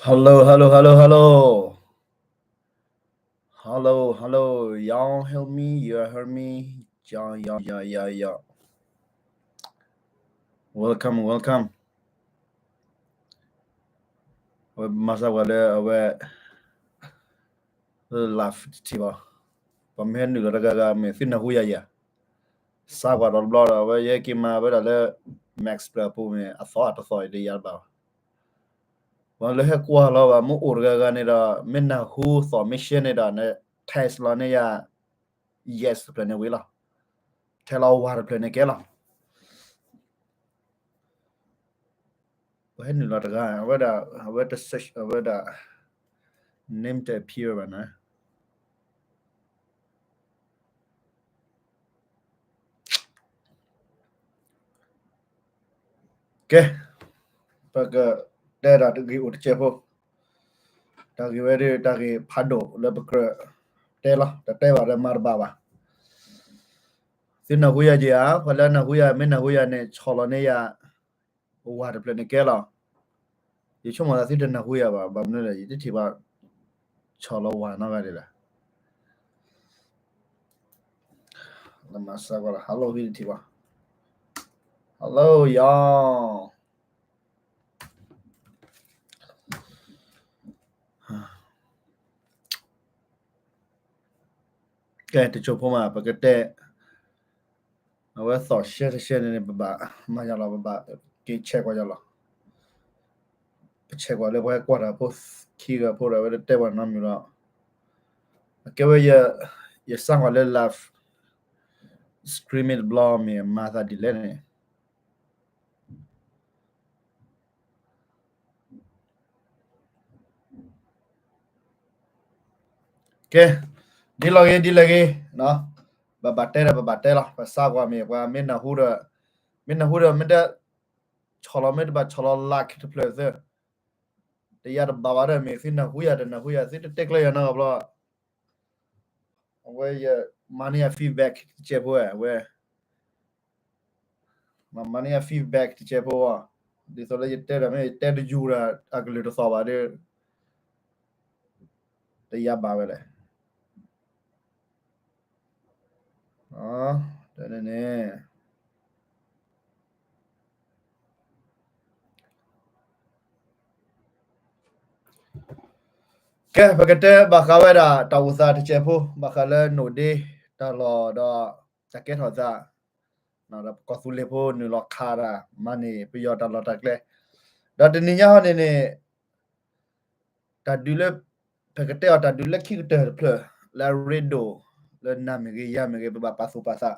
Hello, hello, hello, hello. Hello, hello. Y'all hear me? You hear me? Yeah, yeah, yeah, yeah, yeah. Welcome, welcome. အဝဲမၤစၢၤဝဲလၢအဝဲ live တထံၣ်ဘၣ်. ပှၤမ့ၢ်ဟဲနုာ်လီၤတဂၤဂၤမ့ၢ်သုနၢ်ဟူယၤယၤ စးကွၢ်ဒီးတဘျီဒီး အဝဲယဟဲက့ၤမၤဝဲဒၣ်လၢ Max ပျၢၤအပူၤမ့ၢ် အသီအတသီအံၤတယၤတဘၣ်ဘၣ်. ပှၤလၢဟဲကွၢ်လီၤဘၣ် မ့ၢ်အိၣ်တဂၤဂၤန့ၣ်ဒီး မ့ၢ်နၢ်ဟူသီၣ်မ့ၢ်ရှဲန့ၣ်ဒီး န text လီၤန့ၢ်ယၤ yes တဖျၢၣ်န့ၣ်ဝံၤလီၤ. ထဲလီၤဝၤတဖျၢၣ်န့ၣ်ကဲလီၤ. ပှၤဟဲနုာ်လီၤတဂၤ အဝဲဒၣ် အဝဲတ search အဝဲဒၣ် name တ appear ဘၣ်နၤ. ကဲ ပကတဲဒၣ်တဂ့ၤအိၣ်တစဲးဖိ, တၢ်ဂ့ၢ်ဝဲဒၣ် တၢ်ဂ့ၢ်ဖးဒိၣ်လၢပကြၢးတဲလီၤ, တတဲဘၣ်ဒီးမၤတဘၣ်ဘၣ်. သုနၢ်ဟူယၤက့ၤဧါ, ပှၤလၢနၢ်ဟူယၤ မ့ၢ်နၢ်ဟူယၤန့ၣ် ဆီၣ်လီၤန့ၢ်ယၤ ဝၤတဖျၢၣ်န့ၣ်ကဲလီၤ. ယဆိကမိၣ်သးသုတနၢ်ဟူယၤဘၣ်, ဘၣ်မနုၤလဲၣ် ယတထံၣ်ဘၣ် ဆီၣ်လီၤဝၤနီတဂၤဒံးလၢ လၢမၤစၢၤကွၢ်လီၤ hello ဝံၤတထံၣ်ဘၣ် hello y'all. ကဲ တစိၢ်ဖိမး ပကတဲ အဝဲသီၣ်ရှဲတရှဲန့ၣ်န့ၣ် ပဘၣ်မၤယၤလီၤ, ပဘၣ်က့ၤဆဲးကွၢ်ယၤလီၤ. ပဆဲးကွၢ်လၢပှၤဟဲကွၢ်တၢ်ဖိခံဂၤဖိဒီး အဝဲတတဲပှၤနီတမံၤလီၤ. အကဲဝဲ ယစးကွၢ်လၢ live streaming တဘျီမ့ၢ်မၤသးဒ်လဲၣ်န့ၣ် ကဲ ဒ်လဲၣ်ဂ့ၤ ဒ်လဲၣ်ဂ့ၤ, ဘၣ်ဘၣ်တဲဒီး ပဘၣ်တဲလီၤ, ပစးကွၢ်မ့ၢ် ပှၤမ့ၢ်နၢ်ဟူဒီး မ့ၢ်နၢ်ဟူဒီး မ့ၢ်တ ဆီၣ်လီၤ မ့ၢ်တဘၣ်ဆီၣ်လီၤ like တဖျၢၣ်သၢ တယၤတဘၣ်ဘၣ်ဒီး မ့ၢ်သုနၢ်ဟူယၤ တနၢ်ဟူယၤ သုတတဲကျၢၤယၤနီတဘျီ အဝဲယမၤန့ၢ်ယၤ feedback တစဲးဖိဝဲ, အဝဲ မၤန့ၢ်ယၤ feedback တစဲးဖိဝဲ, ဒ်သိးလၢယတဲဒီး မ့ၢ်ယတဲတယူၤဒီး အကလုၢ်တသီၣ်ဘၣ်ဒီး တယၤဘၣ်ဝဲလဲၣ်. တန့ၣ်န့ၣ် ကဲ ပကတဲဘၣ်ဃးဝဲဒၣ် တၢ်အိၣ်သးတစဲးဖိ ဘၣ်ဃးလၢနိၣ်ဒ့ တၢ်လီၢ်ဒီး တၢ်ကဲထီၣ်သး ဒီးပကီၢ်သူလ့ၤဖိနုာ်လီၤခးတၢ် မၤန့ၢ်ပယီၤတၢ်လီၢ်တၢ်ကျဲ, ဒီးတနံၤညါဟီန့ၣ်န့ၣ် တၢ်ဒုးလၢ ပကတဲအီၤတၢ်ဒုးလၢခံကတၢၢ်တဖျၢၣ် လၢအရ့ဒိၣ် လၢနၤမ့ၢ်ဂ့ၤ ယၤမ့ၢ်ဂ့ၤ ပဘၣ်ပာ်သူၣ်ပာ်သး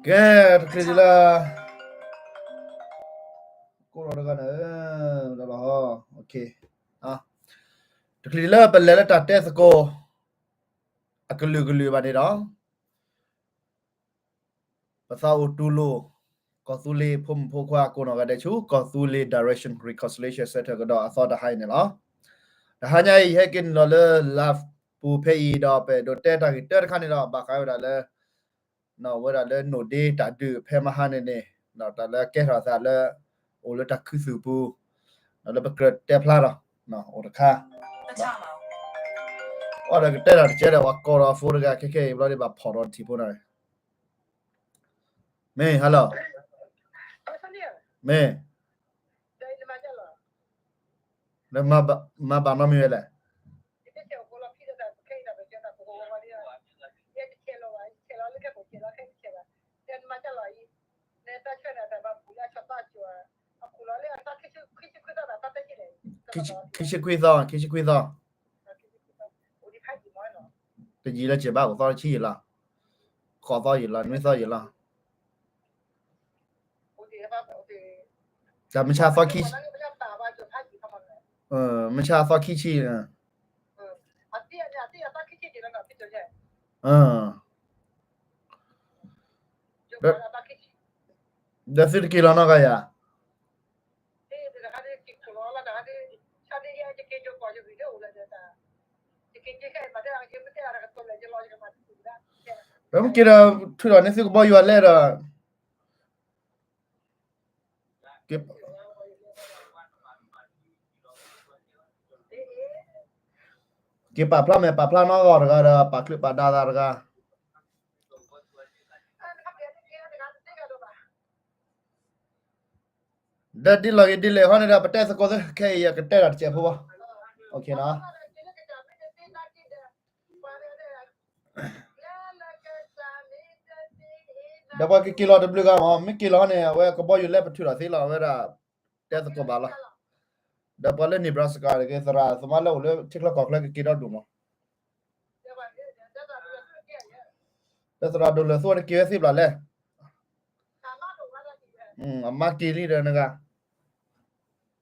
ကဲ တချုးလၢ ကိးလီၤတဂၤန့ၣ် လီၤလီၤ တချုးလၢ ပလဲၤလၢတၢ်တဲသကိး အကလုာ်ကလုာ်ဘၣ်န့ၣ်ဒီး ပသးအိၣ်တူၢ်လိာ် ကီၢ်သူလ့ၤဖိမုၣ်ဖိခွါ ကိးနီၢ်ဂၤဒဲးဆူ ကီၢ်သူလ့ၤ Direction Reconciliation Center ကဒီးအသီတဟါအံၤန့ၣ်လီၤ. တဟါညါအံၤ ယဟဲက့ၤနုာ်လီၤလၢ live ပူၤဖဲအံၤဒီး ပအဲၣ်ဒိးတဲတၢ်ဂ့ၢ်တၢတခါန့ၣ်ဒီး ဘၣ်ဃးဝဲဒၣ်လၢ ဝဲဒၣ်လၢနိၣ်ဒ့တၢ်ဒုးဖဲမဟါန့ၣ်န့ၣ် တၢ်လၢကဲထီၣ်သးလၢ အိၣ်လၢတၢ်ခူသူၣ်ပူၤ ဒီးလၢပကြၢးတဲဖျါဒီး အိၣ်တခါ အီဒီးကတဲတၢ်တကဲဒီး ပှၤကိးဒီးအဖိတဂၤ ခဲခဲအံၤဘျီဒ်ဘၣ်ဖီၣ်ဒီးတထံၣ်ဖိန့ၣ် မ့ၢ် hello မ့ၢ် လၢမၤဘၣ်နီတမံၤဝဲလဲၣ်. ခံဆံခွံသီ ခံဆံခွံသီ တယံာ်လၢစဲးဘၣ် အိၣ်သီတဆံယံာ်လီၤ, ဃိးသီယံာ်လီၤ နွံသီယံာ်လီၤ. တၢ်မုၢ်ဆါသီခံဆံ, မုၢ်ဆါသီခံဆံ, ဒီးသုတက့ၤလီၤနီၢ်ဂၤယၤ ပမ့ၢ်က့ၤဒီး ထုးထီၣ်န့ၢ်သုကဘီယူၤအလဲဒီး က့ၤ က့ၤပာ်ဖျါမဲာ်ပာ်ဖျါနီၢ်ဂီၤတဂၤဒီး ပာ်ချုးပာ်ဒါသးတဂၤ ဒီးဒ်လဲၣ်ဂ့ၤဒ်လဲၣ်ဃီန့ၣ်ဒီး ပတဲသကိးသ့ ခဲအံၤယကတဲတၢ်တစဲးဖိဘၣ်. ဒီးပှၤကက့ၤလီၤတဘျုးဂၤမး မ့ၢ်က့ၤလီၤန့ၣ် အဝဲကဘီယူၤလဲပထုးထီၣ်သ့လီၤ အဝဲဒၣ် တဲသကိးဘၣ်လီၤ. ဒီးပှၤလၢ Nebraska တဂ့ၤ သရၣ်သမါလၢအိၣ်လၢထံချၢကီၢ်ချၢကက့ၤဒီဒူၣ်မး ဒီးသရၣ်ဒိၣ်လၢာ်သူဝဲတက့ၤဝဲသ့ဘၣ်လဲၣ်. အမါက့ၤလံဒီးနဂၤ မ့မ့ၢ်ဒီးဝဲဒၣ် ဒီး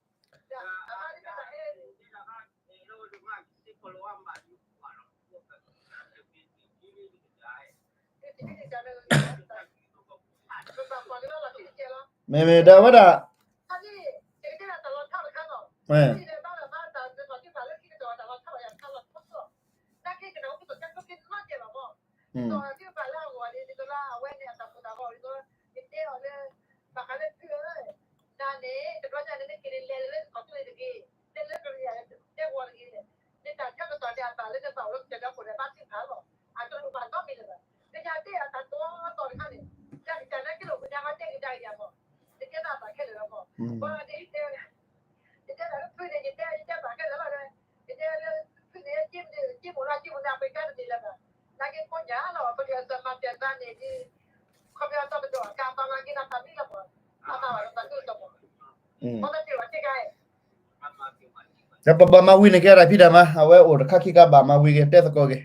ပဘၣ်မၤဝံၤန့ၣ်ကဲဒၣ်ဖံးတၢ်မၤ အဝဲအိၣ်တခါခံခါဘၣ်မၤဝံၤက့ၤ တဲသကိးက့ၤ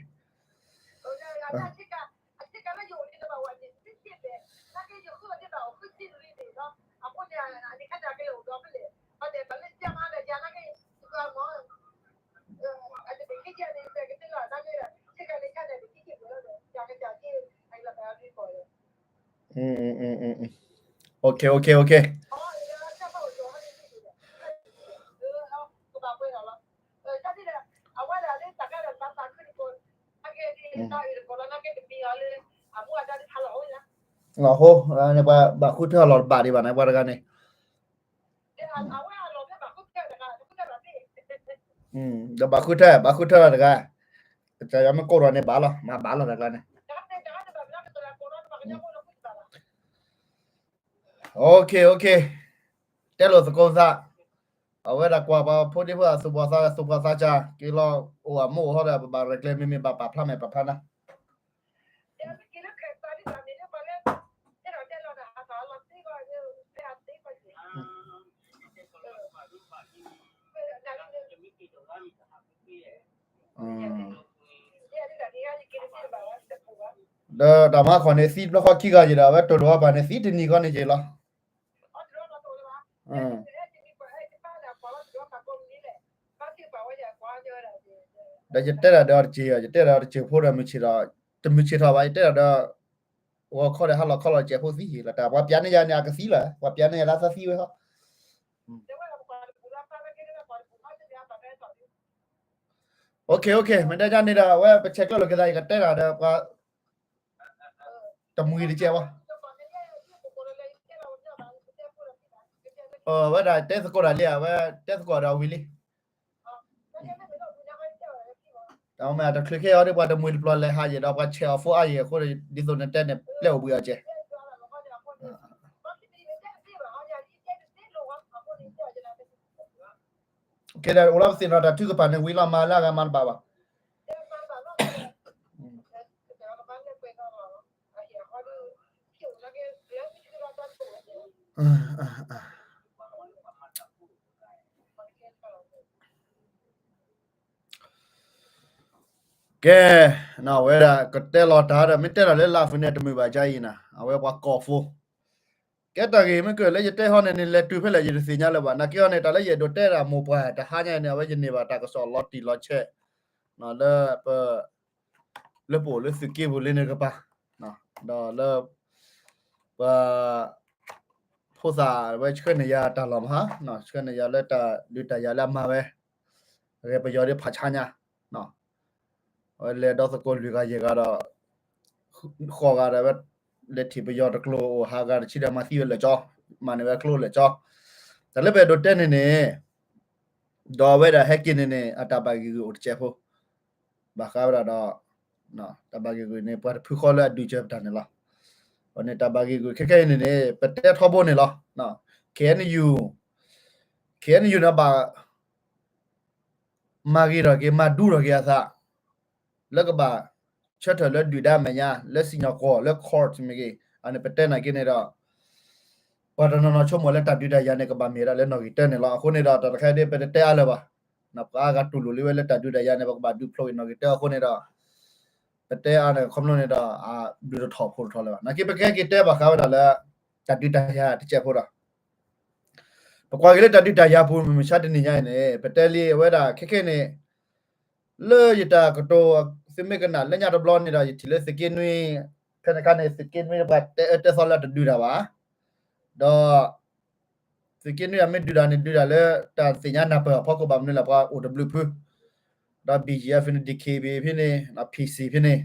Okay, okay, okay. လီၤဟိ ဘၣ်ဃုထၢလီၤတဘၣ်ဒံးဘၣ်န့ၣ် ပှၤတဂၤန့ၣ် ဒီးဘၣ်ဃုထၢ ဘၣ်ဃုထၢလီၤတဂၤ ကစၢ်ယွၤမ့ၢ်ကိးထီၣ်န့ၣ်ဘၣ်လီၤ မၤဘၣ်လီၤတဂၤန့ၣ် Okay, okay. တဲလိာ်သကိးသး အဝဲဒၣ်ကွၢ်ပှၤဖိဒံဖိသၣ်သူၣ်ဘီၣ်သးသူၣ်ဘီၣ်သးစၢ် က့ၤလီၤအိၣ်အမိၢ်အိၣ်ဟီဒီး ပဘၣ်ရဲၣ်ကျဲၤမ့မ့ၢ်ဘၣ်ပာ်ဖျါမဲာ်ပာ်ဖျါနၤ ဒီးတၢ်မၤခီၣ်န့ၣ် သံတဘျီဃီခံဂၤယံၤဒီး အဝဲတိၢ်လိာ်အီၤဘၣ်န့ၣ် သံတနံၤဃီန့ၣ်ယံၤလီၤ. ဒီးယတဲတၢ်ဒီးတစ့ၢ် ယတဲတၢ်ဒီးတစ့ၢ်ဖိဒီးမုၢ်ဆ့ၣ်ထီၣ် တမုၢ်ဆ့ၣ်ထီၣ်ဘၣ် ယတဲတၢ်ဒီး တမုၢ်ဆ့ၣ်ထီၣ်ဘၣ် ယတဲတၢ်ဒီး ဂီၤခီဒီးဟါလီၤခီလီၤတစဲးဖိသံလီၤ တၢ်ပှၤပျးန့ၢ်ယၤန့ၣ် အကသံလီၤ ပှၤပျးန့ၢ်ယၤလၢသးသံဝဲဟီ Okay, okay, မ့ၢ်တဲဒ်န့ၣ်ဒီး အဝဲပဆဲးကျၢလိာ်က့ၤသး ယကတဲတၢ်ဒီးပှၤ တမှံၤတကဲဘၣ် အဝဲဒၣ်တဲသကိးတၢ်လံ အဝဲတဲသကိးဒီးဝံၤလံ တချုးခဲအံၤဒီး ပှၤတမှံၤတပျီၤလဲၤဟးယံၤဒီး ပှၤဆဲးအီၤဖိအါယံၤအဃိ ဒ်သိးနတဲန့ၣ် ပျဲၢ်အိၣ်ဘှံးအီၤကဲ ကဲဒီး အိၣ်လီၤပသ့ၣ်နီၣ်တၢ်ထုကဖၣ်န့ၣ် ဝံၤလီၤမၤလၢအဂၤမၤတဘၣ်ဘၣ် ကဲ, အဝဲဒၣ်ကတဲလီၤတၢ်ဒီး မ့ၢ်တဲလီၤလၢလၢ်ဖုးန့ၣ် တမုာ်ဘၣ်ကါအံၤနၤ အဝဲပှၤကီၢ်ဖိ ကဲတၢ်ဂ့ၢ်မ့ၢ်ကၢၢ်လၢယတဲဟီန့ၣ်န့ၣ် လဲၤတုၤဖဲလဲၣ်ယတသ့ၣ်ညါလၢၤဘၣ်. နာ်က့ဟီန့ၣ် တၢ်လၢယအဲၣ်ဒိးတဲဒၣ်မိၢ်ပှၢ်တဟါညါန့ၣ် အဝဲယန့ၢ်ဘၣ်တၢ်ကစီၣ်လီၤတံၢ်လီၤဆဲး လၢပ လၢပအိၣ်လၢသုးက့ပူၤလၢန့ၣ်တကပၤ ဒီးလၢ ပှၤ ဖိသၣ်ဝဲဆှၢန့ၢ်ယၤတၢ်လီၢ်မဟါ ဆှၢန့ၢ်ယၤလၢတၢ်ဒုးတၢ်ယၤလၢအမၤဝဲ အဂ့ၢ်ပယီၤဒ်ဖးဆါညါ အဝဲလဲၤဒီသကိးလွံၢ်ဂၤယဲၢ်ဂၤဒီး ဃိးဂၤဒီးဝဲ လဲၤထံၣ်ပယီၤတကျိၤအိၣ်ဟးဂၤတဆံဒီးမၤသံဝဲလၢာ်ကၠီ မၤန့ၢ်ဝဲကျိလၢာ်ကၠီ တၢ်လၢပအဲၣ်ဒိးတဲန့ၣ်န့ၣ် ဒီးအဝဲဒၣ်ဟဲက့ၤန့ၣ်န့ၣ် အတၢ်ဘၣ်ဂံၢ်ဂုာ်အိၣ်တစဲးဖိ ဘၣ်ဃးဝဲဒၣ်ဒီး တၢ်ဘၣ်ဂ့ၢ်ဂုာ်န့ၣ် ပှၤတဖုဃီလၢအဒုးစၢၤပတၢ်န့ၣ်လီၤ. အန့ၣ်တၢ်ဘၣ်ဂ့ၢ်ဂုာ်ခဲခဲအံၤန့ၣ်န့ၣ် ပတဲထီဘိန့ၣ်လီၤ. KNU KNU န့ၣ်ဘၣ် မၤဂ့ၤထီၣ်က့ၤ မၤဒူထီၣ်က့ၤအသး လၢကဘၣ်ဆၢထၢၣ်လၢဒုၣ်ဒါမဲာ်ညါ လၢစံၣ်ညီၣ်ကွီၢ် လၢ court မ့ၢ်ဂ့ၤ အန့ၣ်ပတဲနာ်က့န့ၣ်ဒီး ပှၤတနီၤနီၤဆိကမိၣ်လၢတၢ်ဒုးတၢ်ယၤန့ၣ် ကဘၣ်မ့ၢ်ဝဲဒၣ်လၢနီၣ်ဂံၢ်တၢန့ၣ်လီၤ. အဃိန့ၣ်ဒီး တၢ်တခါဒ်ပတတဲအါလၢၤဘၣ်. ပှၤအါဂၤတူၢ်လိာ်လံဝဲလၢတၢ်ဒုးတၢ်ယၤန့ၣ် ပကဘၣ်ဒုးဖျိးက့ၤနီၣ်ဂံၢ်တၢအဃိန့ၣ်ဒီး ပတဲအါန့ၣ် ခီဖျိန့ၣ်ဒီး ဘျုးတထီၣ်ဖိးတထီၣ်လၢၤဘၣ်. နာ်က့ပကဟဲက့ၤတဲဘၣ်ဃးဝဲဒၣ်လၢ တၢ်ဒုးတၢ်ယၤတစဲးဖိဒီး ပကွၢ်က့ၤလၢတၢ်ဒုးတၢ်ယၤပူၤ မုၢ်မဆါတနံၤညါအံၤန့ၣ် ပတဲလံအဝဲဒၣ်ခဲခဲန့ၣ် လၢယတၢ်ကတိၤ သုမ့ၢ်ကနၣ်လၢညါတဘျီန့ၣ်ဒီး ယထံၣ်လၢသုးက့နွံ ဖဲန့ၣ်အခါန့ၣ် သုးက့နွံပှၤတဲအၢတဲသီလၢတဒုးတၢ်ဘၣ်. ဒီး သုးက့နွံအမ့ၢ်ဒုးတၢ်န့ၣ် ဒုးတၢ်လၢတၢ်သ့ၣ်ညါနၢ်ပၢၢ်အဖီခိၣ်ဘၣ်မနုၤလဲၣ် ပှၤအိၣ်တဘျုးဖု ဒီး BGF ဖဲန့ၣ် DKBA ဖဲန့ၣ် PC ဖဲန့ၣ်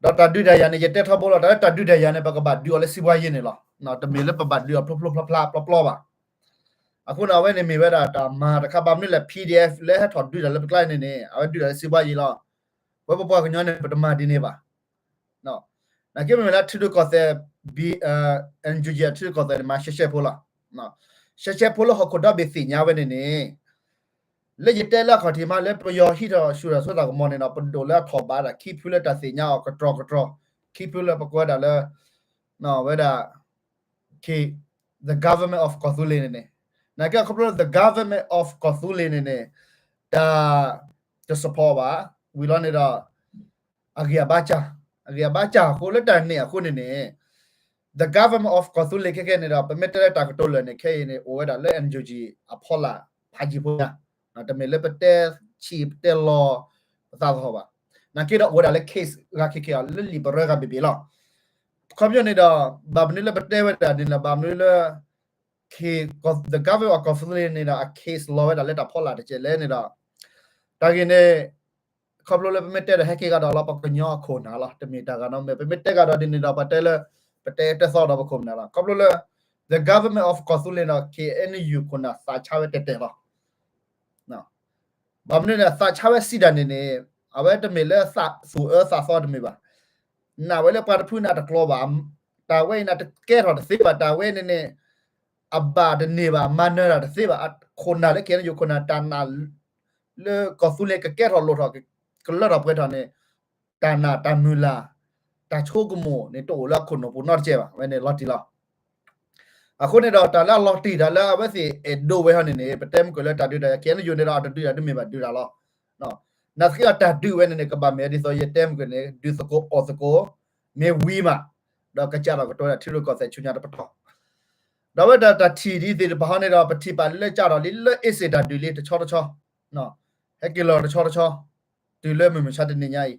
ဒီးတၢ်ဒုးတၢ်ယၤန့ၣ် ယတဲထီဘိလီၤ တၢ်လၢတၢ်ဒုးတၢ်ယၤန့ၣ် ပကဘၣ်ဒုးအီၤလၢစံးဘှါယ့န့ၣ်လီၤ. တမ့ၢ်လၢပဘၣ်ဒုးအီၤဖျိဖျိဖျါဖျါပျီပျီဘၣ်. အဃိန့ၣ် အဝဲန့ၣ်မ့ၢ်ဝဲဒၣ်တၢ်မၤတခါဘၣ်မနုၤလဲၣ် PDF လၢဟဲထီၣ်ဒုးတၢ်လၢပကျါန့ၣ်န့ၣ် အဝဲဒုးတၢ်လၢစံးဘှါယ့လီၤ. ဝဲပပှၤကညီန့ၣ် ပတမၤဒ်န့ၣ်ဘၣ်. နာ်က့မ့မ့ၢ်လၢထံရူၢ်ကီၢ်သဲး NUG ထံရူၢ်ကီၢ်သဲးန့ၣ် မၤရှဲရှဲဖိလီၤ. ရှဲရှဲဖိလၢဟီၣ်ခိၣ်ဒီဘ့ၣ်သ့ၣ်ညါဝဲန့ၣ်န့ၣ် လၢယတဲလၢအခီၣ်ထံးမး လၢပယီၤဟံးထီၣ်ဆူၣ်ထီၣ်ဆၢတၢ်ကမီၤန့ၣ်ဒီး ပဒိၣ်လၢအထီၣ်ဘးဒၣ်ခံဖုလၢတၢ်သ့ၣ်ညါအီၤကတြီၤကတြီၤ ခံဖုလၢပကွဲဒၣ်လၢ ဝဲဒၣ် K, the government of Kawthoolei န့ၣ်န့ၣ် နာ်က့အခီဖျိလၢ the government of Kawthoolei န့ၣ်န့ၣ် တၢ်တ support ဘၣ် ဝံၤလီၤန့ၣ်ဒီး အဂံၢ်အဘါစၢ်, အဂံၢ်အဘါစၢ်အဃိလၢတၢ်န့ၣ်အဃိန့ၣ်န့ၣ် the government of Kawthoolei ခဲခဲန့ၣ်ဒီး ပမ့ၢ်တဲလၢတၢ်ကတိၤလၢာ်န့ၣ် ခဲအံၤန့ၣ် အိၣ်ဝဲဒၣ်လၢ NUG အဖီလာ်ဖးယံၤဖိညါ, တမ့ၢ်လၢပတဲဆံးပတဲလီၤ ပသးသဟီၣ်ဘၣ်. နာ်က့ဒီးအိၣ်ဝဲဒၣ်လၢ case ဂၤခဲခဲအံၤလၢလံာ်ပရၢဂၤဘ့ၣ်ဘ့ၣ်လီၤ. ခီပညီန့ၣ်ဒီး ဘၣ်မနုၤလၢပတဲဝဲဒၣ်န့ၣ်လၢ ဘၣ်မနုၤလၢ K, the government of Kawthoolei န့ၣ်ဒီး အ case လီၤဝဲဒၣ်လၢတၢ်ဖီလာ်တကဲးလဲၣ်န့ၣ်ဒီး တၢ်ဂ့ၢ်န့ၣ် ခီဖျိလၢပမ့ၢ်တဲဒီးဟဲက့ၤကဒီးလီၤ ပှၤကညီအခိၣ်နၢ်လီၤ. တမ့ၢ်တၢ်ဂၤနီတမံၤ ပမ့ၢ်တဲကဒီးဒ်န့ၣ်ဒီး ပတဲလၢ ပတဲတဲသီဒီးပခိၣ်ပနၢ်လီၤ. ခီဖျိလၢ the government of Kawthoolei န့ၣ်ဒီး KNU ခိၣ်နၢ်သးဆါဝဲတဲာ်တဲာ်လီၤ. ဘၣ်မနုၤန့ၣ် သးဆါဝဲစံးတၢ်န့ၣ်န့ၣ် အဝဲတမ့ၢ်လၢသူၣ်အၢသးသီတမ့ၢ်ဘၣ်. နာ်ဝဲလၢပှၤတဖုန့ၣ်တကျိၤဘၣ်, တၢ်ဝဲအံၤန့ၣ်တကဲထီၣ်တသ့ဘၣ်, တၢ်ဝဲန့ၣ်န့ၣ် အဘၣ်တန့ၢ်ဘၣ်, မၤနၢၤတၢ်တသ့ဘၣ်. ခိၣ်နၢ်လၢ KNU ခိၣ်နၢ် တၢ်နာ်လၢကီၢ်သူလ့ၤကကဲထီၣ်လိၣ်ထီၣ် ကလၢထီၣ်ပှဲၤထီၣ်န့ၣ် တၢ်နာ်တၢ်မုၢ်လၢ် တၢ်ဆိကမိၣ်န့ၣ် တအိၣ်လၢအခိၣ်နူာ်ပူၤနီတစဲးဘၣ်. ဝဲန့ၣ်လီၤတံၢ်လီၤ. အဃိန့ၣ်ဒီး တၢ်လၢအလီၤတံၢ်တၢ်လၢအဝဲသ့ၣ်အဲၣ်ဒိးဝဲဟီန့ၣ်န့ၣ် ပတဲမုၢ်ကၢၢ်လၢတၢ်ဒုးတၢ်ယၤ KNU န့ၣ်ဒီး အတဒုးတၢ်တမ့ၢ်ဘၣ်ဒုးတၢ်လီၤ. နာ်သက့ဒီးတၢ်ဒုးဝဲန့ၣ်န့ၣ် ကဘၣ်မ့ၢ်ဒ်သိးယတဲမုၢ်ကၢၢ်န့ၣ် ဒုးသကိးအီၣ်သကိး မ့ၢ်ဝံၤမး ဒီးကစးထီၣ်ကတိၤဝဲဒၣ်ထံရူၢ်ကီၢ်သဲးဆူညါတပတီၢ် ဒီးဝဲဒၣ်တၢ်ထံၣ်ဒ်သ့ၣ်တဖၣ်ဟီန့ၣ်ဒီး ပထံၣ်ပာ်လၢလၢကစးထီၣ်လံလၢအ့စ့ၣ်တၢ်ဒုးလံတဆီတဆီ ဟဲက့ၤလီၤတဆီတဆီ တုၤလၢမုၢ်မဆါတနံၤညါအံ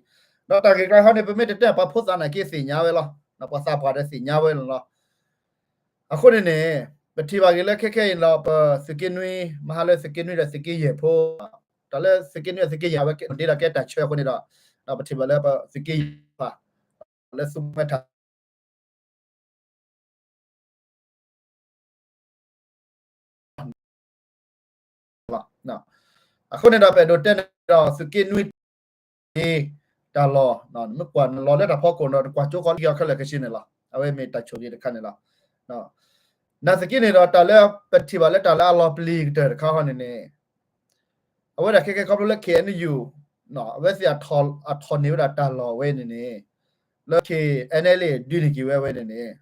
ၤ, ဒီးတၢ်ဂ့ၢ်ကျါဟီန့ၣ် ပမ့ၢ်တတဲပှၤဖိသးနာ်က့သ့ၣ်ညါဝဲလီၤ. ပှၤသးပှၢ်ဒီးသ့ၣ်ညါဝဲလီၤ. အဃိန့ၣ်န့ၣ် ပထံၣ်ဘၣ်က့ၤလၢခဲခဲအံၤလီၤ ပသုးက့နွံ မဟါလၢသုးက့နွံဒီးသုးက့ယဲၢ်ဖိ တၢ်လၢသုးက့နွံဒီးသုးက့ယဲၢ် အဝဲကဲဒ်လဲၣ်ကဲတၢ်ဆၢအဃိန့ၣ်ဒီး ပထံၣ်ဘၣ်လၢပသုးက့ယဲၢ်ဖၣ် လၢသူမွဲထၣ် အဃိန့ၣ်ဒီး ပအဲၣ်ဒိးတဲန့ၣ်ဒီး သုးက့နွံ တၢ်လီၢ် မ့ၢ်ကွၢ်လီၤလၢတၢ်ဖီခိၣ်ဒီး တကွၢ်ကၠိကီလံအီၤခဲလၢာ်ခဲဆ့န့ၣ်လီၤ. အဝဲမ့ၢ်တၢ်ဆိၣ်ဂ့ၤတခါန့ၣ်လီၤ. နာ်သက့န့ၣ်ဒီး တၢ်လၢပထံၣ်ဘၣ်လၢတၢ်လၢအလီၤပျံၤကတၢၢ်တခါဟီန့ၣ်န့ၣ် အဝဲဒၣ်ခဲခဲခီဖျိလၢ KNU အဝဲသ့ၣ်အထီၣ်န့ၢ်ဝဲဒၣ်တၢ်လီၢ်ဝဲန့ၣ်န့ၣ် လၢ KNLA ဒုးန့ၢ်က့ၤဝဲဝဲန့ၣ်န့ၣ်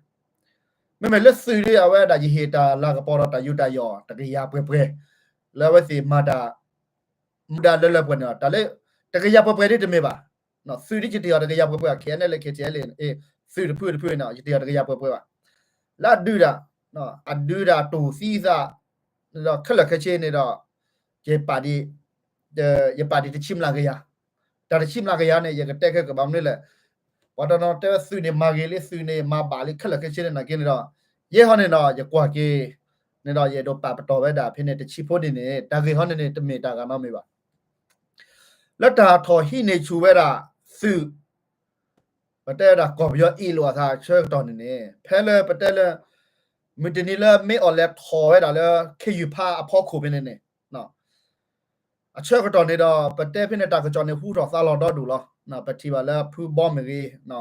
မ့မ့ၢ်လၢသုးဒ်အဝဲဒၣ် ယဟ့ၣ်တၢ်လၤကပီၤဒီးတၢ်ယူးတၢ်ယီၣ် တကယၤပှဲၤပှဲၤ လၢအဝဲသ့ၣ်မၤတၢ် မူဒါလၢလၢပှဲၤန့ၣ်လီၤ. တၢ်လၢ တကယၤပှဲၤပှဲၤဒ်တမ့ၢ်ဘၣ်. သုးဒ်ယတဟ့ၣ်အီၤတကယၤပှဲၤပှဲၤ KNLA KTLA သုးတဖုတဖုန့ၣ် ယတဟ့ၣ်အီၤတကယၤပှဲၤပှဲၤဘၣ်. လၢအဒုးဒၣ် အဒုးဒၣ်တူၢ်သံသး ဒီးခဲလၢာ်ခဲဆ့န့ၣ်ဒီး ယပာ်ဒံး ယပာ်ဒံးတဆံမျးကယၤ တၢ်တဆံမျးကယၤန့ၣ် ယကတဲခဲကဘၣ်မနုၤလဲၣ်. ပှၤတနီၤတဲဝဲသုးန့ၣ်မၤဂ့ၤလံ သုးန့ၣ်မၤဘၣ်လံ ခဲလၢာ်ခဲဆ့န့ၣ်နာ်က့န့ၣ်ဒီး ယဲဟီန့ၣ်ဒီး ယကွၢ်က့ၤ န့ၣ်ဒီး ယအဲၣ်ဒိးပာ်ပတီၢ်ဝဲဒၣ်ဖဲန့ၣ်တဆံဖိဒ်န့ၣ် တၢ်ဂ့ၢ်ဟီန့ၣ်န့ၣ် တမ့ၢ်တၢ်ဂၤနီတမံၤဘၣ်. လၢတၢ်ထီၣ်ဟံးန့ၢ်ဆူၣ်ဝဲဒၣ်သုး ပတဲဝဲဒၣ်ကီၢ်ပယီၤအ့ၣ်လိာ်အသးဆၢကတီၢ်န့ၣ်န့ၣ် ဖဲလၢပတဲလၢ မုၢ်တနံၤလၢမ့ၢ်အီၤလဲၤထီၣ်ဝဲဒၣ်လၢ ခ့ယုၢ်ဖးအဖီခိၣ်ဖဲန့ၣ်န့ၣ် အဆၢကတီၢ်န့ၣ်ဒီး ပတဲဖဲန့ၣ်တၢ်ကစီၣ်န့ၣ်ဟူထီၣ်သါလီၤဒီဒူၣ်လီၤ. ပထံၣ်ဘၣ်လၢဖုဘီမ့ၢ်ဂ့ၤ,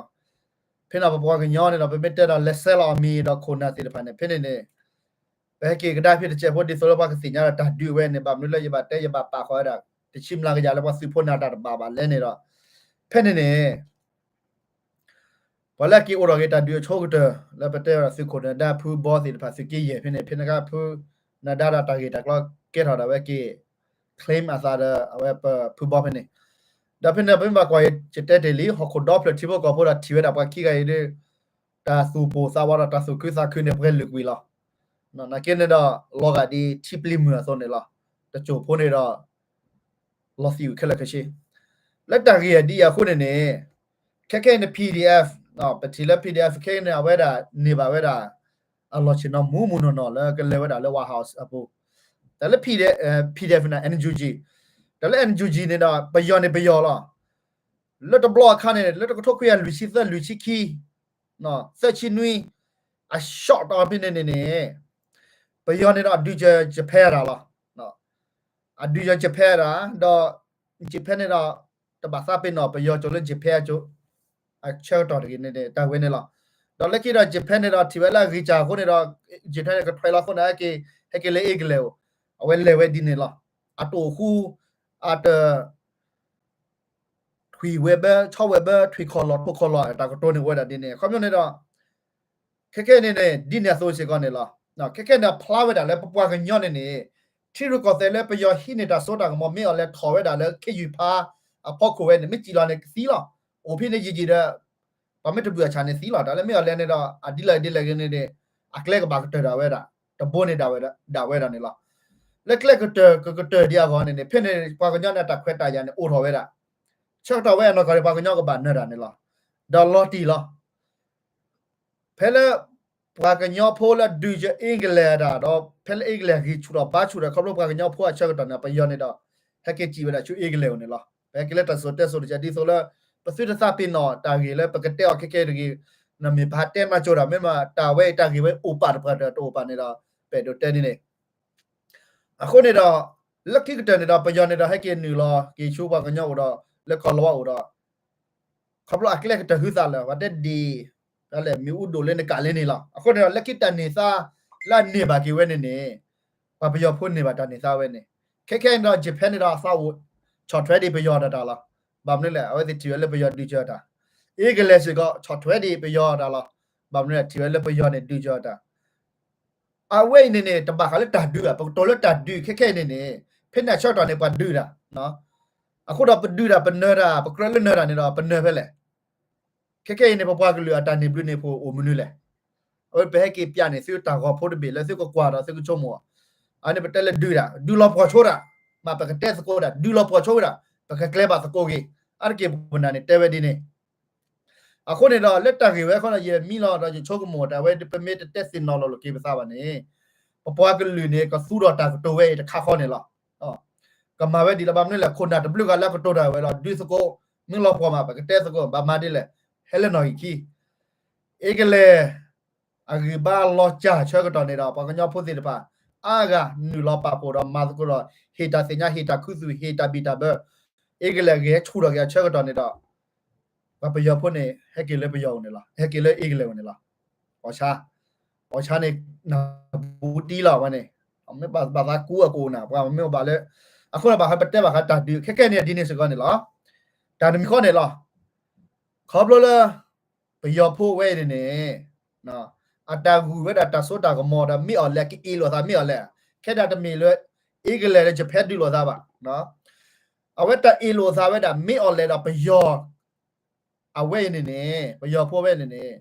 ဖဲန့ၣ်ပပှၤကညီန့ၣ်ဒီး ပမ့ၢ်တဲဒီးလဲၤဆဲးလီၤအမံၤဒီးခိၣ်နၢ်သ့ၣ်တဖၣ်န့ၣ် ဖဲန့ၣ်န့ၣ် ပဟဲက့ၤကဒါဖဲတစဲးဖိဒ်သိးလၢပှၤကသ့ၣ်ညါဒီးတၢ်ဒုးဝဲန့ၣ် ဘၣ်မနုၤလၢယဘၣ်တဲယဘၣ်ပာ်ဃီၤဝဲဒၣ် တဆံမျးကယၤလၢပှၤသုးဖိန့ၣ်တၢ်တဘၣ်ဘၣ်လဲၣ်န့ၣ်ဒီး ဖဲန့ၣ်န့ၣ် ပှၤလၢအက့ၤအိၣ်ထီၣ်က့ၤတၢ်ဒုးအဆိကတၢၢ် လၢပတဲဝဲဒၣ်သုးခိၣ်နၢၤဒါဖုဘီသ့ၣ်တဖၣ်သုးက့ယဲၢ်ဖဲန့ၣ် ဖဲန့ၣ်အခါဖုနၢၤဒါဒီးတၢ်ဂ့ၢ်တၢ်ကျိၤကဲထီၣ်ဒၣ်ဝဲက့ၤ claim အသးဒီးအဝဲပဖုဘီဖဲန့ၣ် ဒီးဖဲန့ၣ်ပမ့ၢ်ဘၣ်ကွၢ်အံၤ ယတဲတ့ၢ်လံ ဟီၣ်ခိၣ်ဒီဖျၢၣ်ထံဖိကီၢ်ဖိဒီးထံၣ်ဝဲဒၣ်ပှၤခံဂၤအံၤဒီး တၢ်သူၣ်ပိၢ်သးဝးဒီးတၢ်သူၣ်ခုသးခုန့ၣ် ပှဲၤလုာ်ကွံာ်လီၤ. နာ်က့န့ၣ်ဒီး လီၤဂာ်ဒ်ထံပျံၤမုၢ်အသိးန့ၣ်လီၤ. တစိၢ်ဖိန့ၣ်ဒီး လီၤသံးဝံၤခဲလၢာ်ခဲဆ့ လၢတၢ်ဂ့ၢ်အဒ်အံၤအဃိန့ၣ်န့ၣ် ခဲခဲအံၤန့ၣ် P D F ပထံၣ်လၢ P D F ခဲအံၤန့ၣ် အဝဲဒၣ်န့ၢ်ဘၣ်ဝဲဒၣ် အလီၢ်ဆ့ၣ်နီၤမူးမူးနီၢ်နီၢ်လၢကလဲၤဝဲဒၣ်လၢ White House အပူၤ တၢ်လၢ P D F န့ၣ် N U G တၢ်လၢ N U G န့ၣ်ဒီး ပယီၤန့ၣ်ပယီၤလီၤ. လၢတဘျီအခါန့ၣ် လၢတကထိခွံကယၤလွံၢ်ဆံသၢလွံၢ်ဆံခံ သၢဆံနွံ အရှော့တီဖဲန့ၣ်န့ၣ်န့ၣ် ပယီၤန့ၣ်ဒီးအဒုးကၢ Japan တၢ်လီၤ. အဒုးကၢ Japan တၢ် ဒီး Japan န့ၣ်ဒီး တဘၣ်သးပ့ၤနီၣ်ပယီၤကၠိလၢ Japan ကၠိ အဆၢကတီၢ်တဂ့ၤန့ၣ် တၢ်ဝဲန့ၣ်လီၤ. ဒီးလၢခံဒီး Japan န့ၣ်ဒီးထံၣ်ဝဲလၢအဂံၢ်စၢ်အဃိန့ၣ်ဒီး Japan န့ၣ်ကထွဲလီၤအဃိန့ၣ် ဟဲက့ၤ ဟဲက့ၤလၢ England အိၣ် အဝဲလဲၤဝဲဒ်န့ၣ်လီၤ. အတအိၣ်ဃူ အတ ထွံၣ်ဝဲဘၢ ဆီဝဲဘၢ ထွံၣ်ခီၣ်လီၢ် ထိၣ်ခီၣ်လီၢ် တၢ်ကတိၤန့ၣ်အိၣ်ဝဲဒၣ်ဒ်န့ၣ် အခီပညီန့ၣ်ဒီး ခဲခဲအံၤန့ၣ်န့ၣ် ဒ်န့ၣ်အသိးစ့ၢ်ကီးန့ၣ်လီၤ. ခဲခဲန့ၣ် ဖျါဝဲဒၣ်လၢပပှၤကညီန့ၣ်န့ၣ် ထံရူၢ်ကီၢ်သဲးလၢပယီၤဟံးန့ၢ်တၢ်စိတၢ်ကမီၤ မ့ၢ်အီၤလဲၤထီၣ်ဝဲဒၣ်လၢခ့ယုၢ်ဖးအဖီခိၣ်ဝဲန့ၣ် မ့ၢ်စံၣ်လီၤန့ၣ်ကသံလီၤ. အိၣ်ဖဲန့ၣ်ယံာ်ယံာ်ဒီး ပှၤမ့ၢ်တဘုၣ်အဆၣ်န့ၣ်သံလီၤ. တၢ်လၢမ့ၢ်အီၤလဲၤန့ၣ်ဒီး အဒ်လဲၣ်ဒ်လဲၣ်ဂ့ၤန့ၣ်န့ၣ် အကျဲကဘၣ်ကတၢၢ်ဒၣ်ဝဲဒၣ် တဘိန့ၣ်ဒၣ်ဝဲဒၣ်န့ၣ်လီၤ. လၢကျဲကတၢၢ်ကကတၢၢ်ဒ်အဂီၢ်န့ၣ်န့ၣ် ဖဲန့ၣ် ပှၤကညီန့ၣ်တၢ်ခွဲးတၢ်ယာ်န့ၣ်အိၣ်ထီၣ်ဝဲဒၣ် ဆၢကတီၢ်ဝဲအနီၢ်ကီၢ်န့ၣ် ပှၤကညီကဘၣ်နၢၤတၢ်န့ၣ်လီၤ. ဒီးလီၤတံၢ်လီၤ ဖဲလၢ ပှၤကညီဖိလၢဒုးကၢ England တၢ်ဒီး ဖဲလၢ England ဂံၢ်ဆူၣ်ထီၣ်ဘါဆူၣ်ဒီး ခီဖျိပှၤကညီဖိအဆၢကတီၢ်န့ၣ် ပယီၤန့ၣ်ဒီး ဟဲက့ၤစံၣ်ဝဲဒၣ်ဆူ England အိၣ်န့ၣ်လီၤ. ပဟဲက့ၤလၢတၢ်စိၤတဲစိၤတကးဒ်သိးလၢ ပသုတသးပ့ၤနီၣ်တၢ်ဂ့ၢ်လၢပကတဲအီၤခဲခဲတဂ့ၤ, နမ့ၢ်ဘၣ်တဲမၤစၢၤတၢ် မ့ၢ်မးတၢ်ဝဲအံၤတၢ်ဂ့ၢ်ဝဲအိၣ်ပာ်တပှၢ်တၢၢ်တအိၣ်ပာ်န့ၣ်ဒီး ပအဲၣ်ဒိးတဲဒ်န့ၣ် အဃိန့ၣ်ဒီး လၢခံကတၢၢ်န့ၣ်ဒီး ပယီၤန့ၣ်ဒီး ဟဲက့ၤနုာ်လီၤက့ၤဆူပှၤကညီအိၣ်ဒီး လၢကီၢ်လီၤဝါအိၣ်ဒီး ခီဖျိအကျဲကတၢၢ်ဟုသးလၢ ပှၤတဲဒ် တၢ်လဲၣ်မ့ၣ်အူဒိၣ်လၢနကးလဲၣ်န့ၣ်လီၤ. အဃိန့ၣ်ဒီး လၢခံတၢ်န့ၢ်သါလၢအန့ၢ်ဘၣ်က့ၤဝဲန့ၣ်န့ၣ် ပှၤပယီၤဖိန့ၢ်ဘၣ်တၢ်န့ၢ်သါဝဲန့ၣ် ခဲခဲအံၤန့ၣ်ဒီး Japan န့ၣ်ဒီး အသးအိၣ်ဆီၣ်ထွဲဒံးပယီၤဒီးတၢ်လီၤ. ဘၣ်မနုၤလဲၣ် အဝဲသ့ၣ်ထံၣ်ဝဲလၢပယီၤဒုးကၢတၢ်, England စ့ၢ်ကီး ဆီၣ်ထွဲဒံးပယီၤတၢ်လီၤ. ဘၣ်မနုၤလဲၣ် ထံၣ်ဝဲလၢပယီၤန့ၣ်ဒုးကၢတၢ် အဝဲအံၤန့ၣ်န့ၣ် တဘၣ်ဃးလၢတၢ်ဒုးဘၣ်, ပကတိၤလၢတၢ်ဒုးခဲခဲအံၤန့ၣ်န့ၣ် ဖဲန့ၣ်အဆၢကတီၢ်န့ၣ် ပှၤဒုးတၢ်, အဃိဒီးပဒုးတၢ် ပနၢၤတၢ် ပကြၢးလၢနၢၤတၢ်န့ၣ်ဒီး ပနၢၤဖဲလဲၣ်. ခဲခဲအံၤန့ၣ် ပပှၤကလုာ်အတၢ်န့ၢ်ဘျုးန့ၢ်ဖှိၣ်အိၣ်မနုၤလဲၣ်. အဝဲပဟဲက့ၤပျးန့ၢ်သုတၢ်ဂီၤဖိတဘ့ၣ်လၢသုကကွၢ်ဒီးသုကဆိကမိၣ်, အန့ၣ်ပတဲလၢဒုးတၢ် ဒုးလီၤပှီၢ်ဆိတၢ်, မ့ၢ်ပကတဲသကိးတၢ် ဒုးလီၤပှီၢ်ဆိဝဲဒၣ် ပကကျဲဘၣ်သကိးက့ၤ, အါတက့ၢ်ပနၢ်န့ၣ်တဲဝဲဒ်န့ၣ် အဃိန့ၣ်ဒီး လၢတၢ်ဂ့ၢ်ဝဲအဃိဒီး ယမံလီၤဒီးယဆိကမိၣ်တၢ်ဝဲ ပမ့ၢ်တတဲသ့ၣ်နီၣ်လီၤလိာ်က့ၤပသးဘၣ်န့ၣ် ပပှၤကလုာ်န့ၣ် ကသူဒီးတၢ်ကတိၤဝဲအံၤတခါဃီန့ၣ်လီၤ. ကမၤဝဲဒ်လဲၣ် ဘၣ်မနုၤလဲၣ် ခိၣ်နၢ်တဘျုးဂၤလၢအကတိၤတၢ်ဝဲလီၤ ဒုးသကိး မ့ၢ်လီၤပှီၢ်မး ပကတဲသကိး ဘၣ်မၤဒ်လဲၣ် ဟဲလၢနီၣ်ဂံၢ်ခံ အ့ကလဲၣ် အဂံၢ်ဘါလီၤစၢ်ဆၢကတီၢ်န့ၣ်ဒီး ပှၤကညီဖိသ့ၣ်တဖၣ် အါဂၤနုာ်လီၤပာ်ဖှိၣ်ဒီးမၤသကိးဒီး ဟ့ၣ်တၢ်သ့ၣ်ညါ ဟ့ၣ်တၢ်ခူသူၣ် ဟ့ၣ်တၢ်ဘံၣ်တၢ်ဘၢ အ့ကလဲၣ်ဂဲၤဆူၣ်ထီၣ်က့ၤအဆၢကတီၢ်န့ၣ်ဒီး ပှၤပယီၤဖိန့ၣ် ဟဲက့ၤလၢပယီၤအိၣ်န့ၣ်လီၤ ဟဲက့ၤလၢအ့ကလဲၣ်အိၣ်န့ၣ်လီၤ. အီၣ်ဆါ အီၣ်ဆါန့ၣ် နဘူးတံၢ်လီၤဝဲန့ၣ် မ့ၢ်ဘၣ်သးကူအကိၣ်နၤ ပှၤမ့ၢ်အိၣ်ဘၣ်လၢ အဃိဒီးဘၣ်ဃးပတဲဘၣ်ဃးတၢ်ဒုး ခဲခဲန့ၣ်ဒ်န့ၣ်စ့ၢ်ကီးန့ၣ်လီၤ. တၢ်တမံၤဃီန့ၣ်လီၤ. ခီဖျိလၢ ပယီၤဖိဝဲအံၤန့ၣ်န့ၣ် အတၢ်ဂုာ်ဝဲဒၣ်တၢ်စိတၢ်ကမီၤဒီး မ့ၢ်အီၤလဲၣ် ကအ့ၣ်လိာ်သးမ့ၢ်အီၤလဲၣ်, ခဲဒၣ်တမ့ၢ်လၢ အ့ကလဲၣ်လၢ Japan ဒုးလိာ်သးဘၣ်. အဝဲတၢ်အ့ၣ်လိာ်သးဝဲဒၣ် မ့ၢ်အီၤလဲၣ်ဒီးပယီၤ အဝဲအံၤန့ၣ်န့ၣ် ပယီၤဖိဝဲန့ၣ်န့ၣ်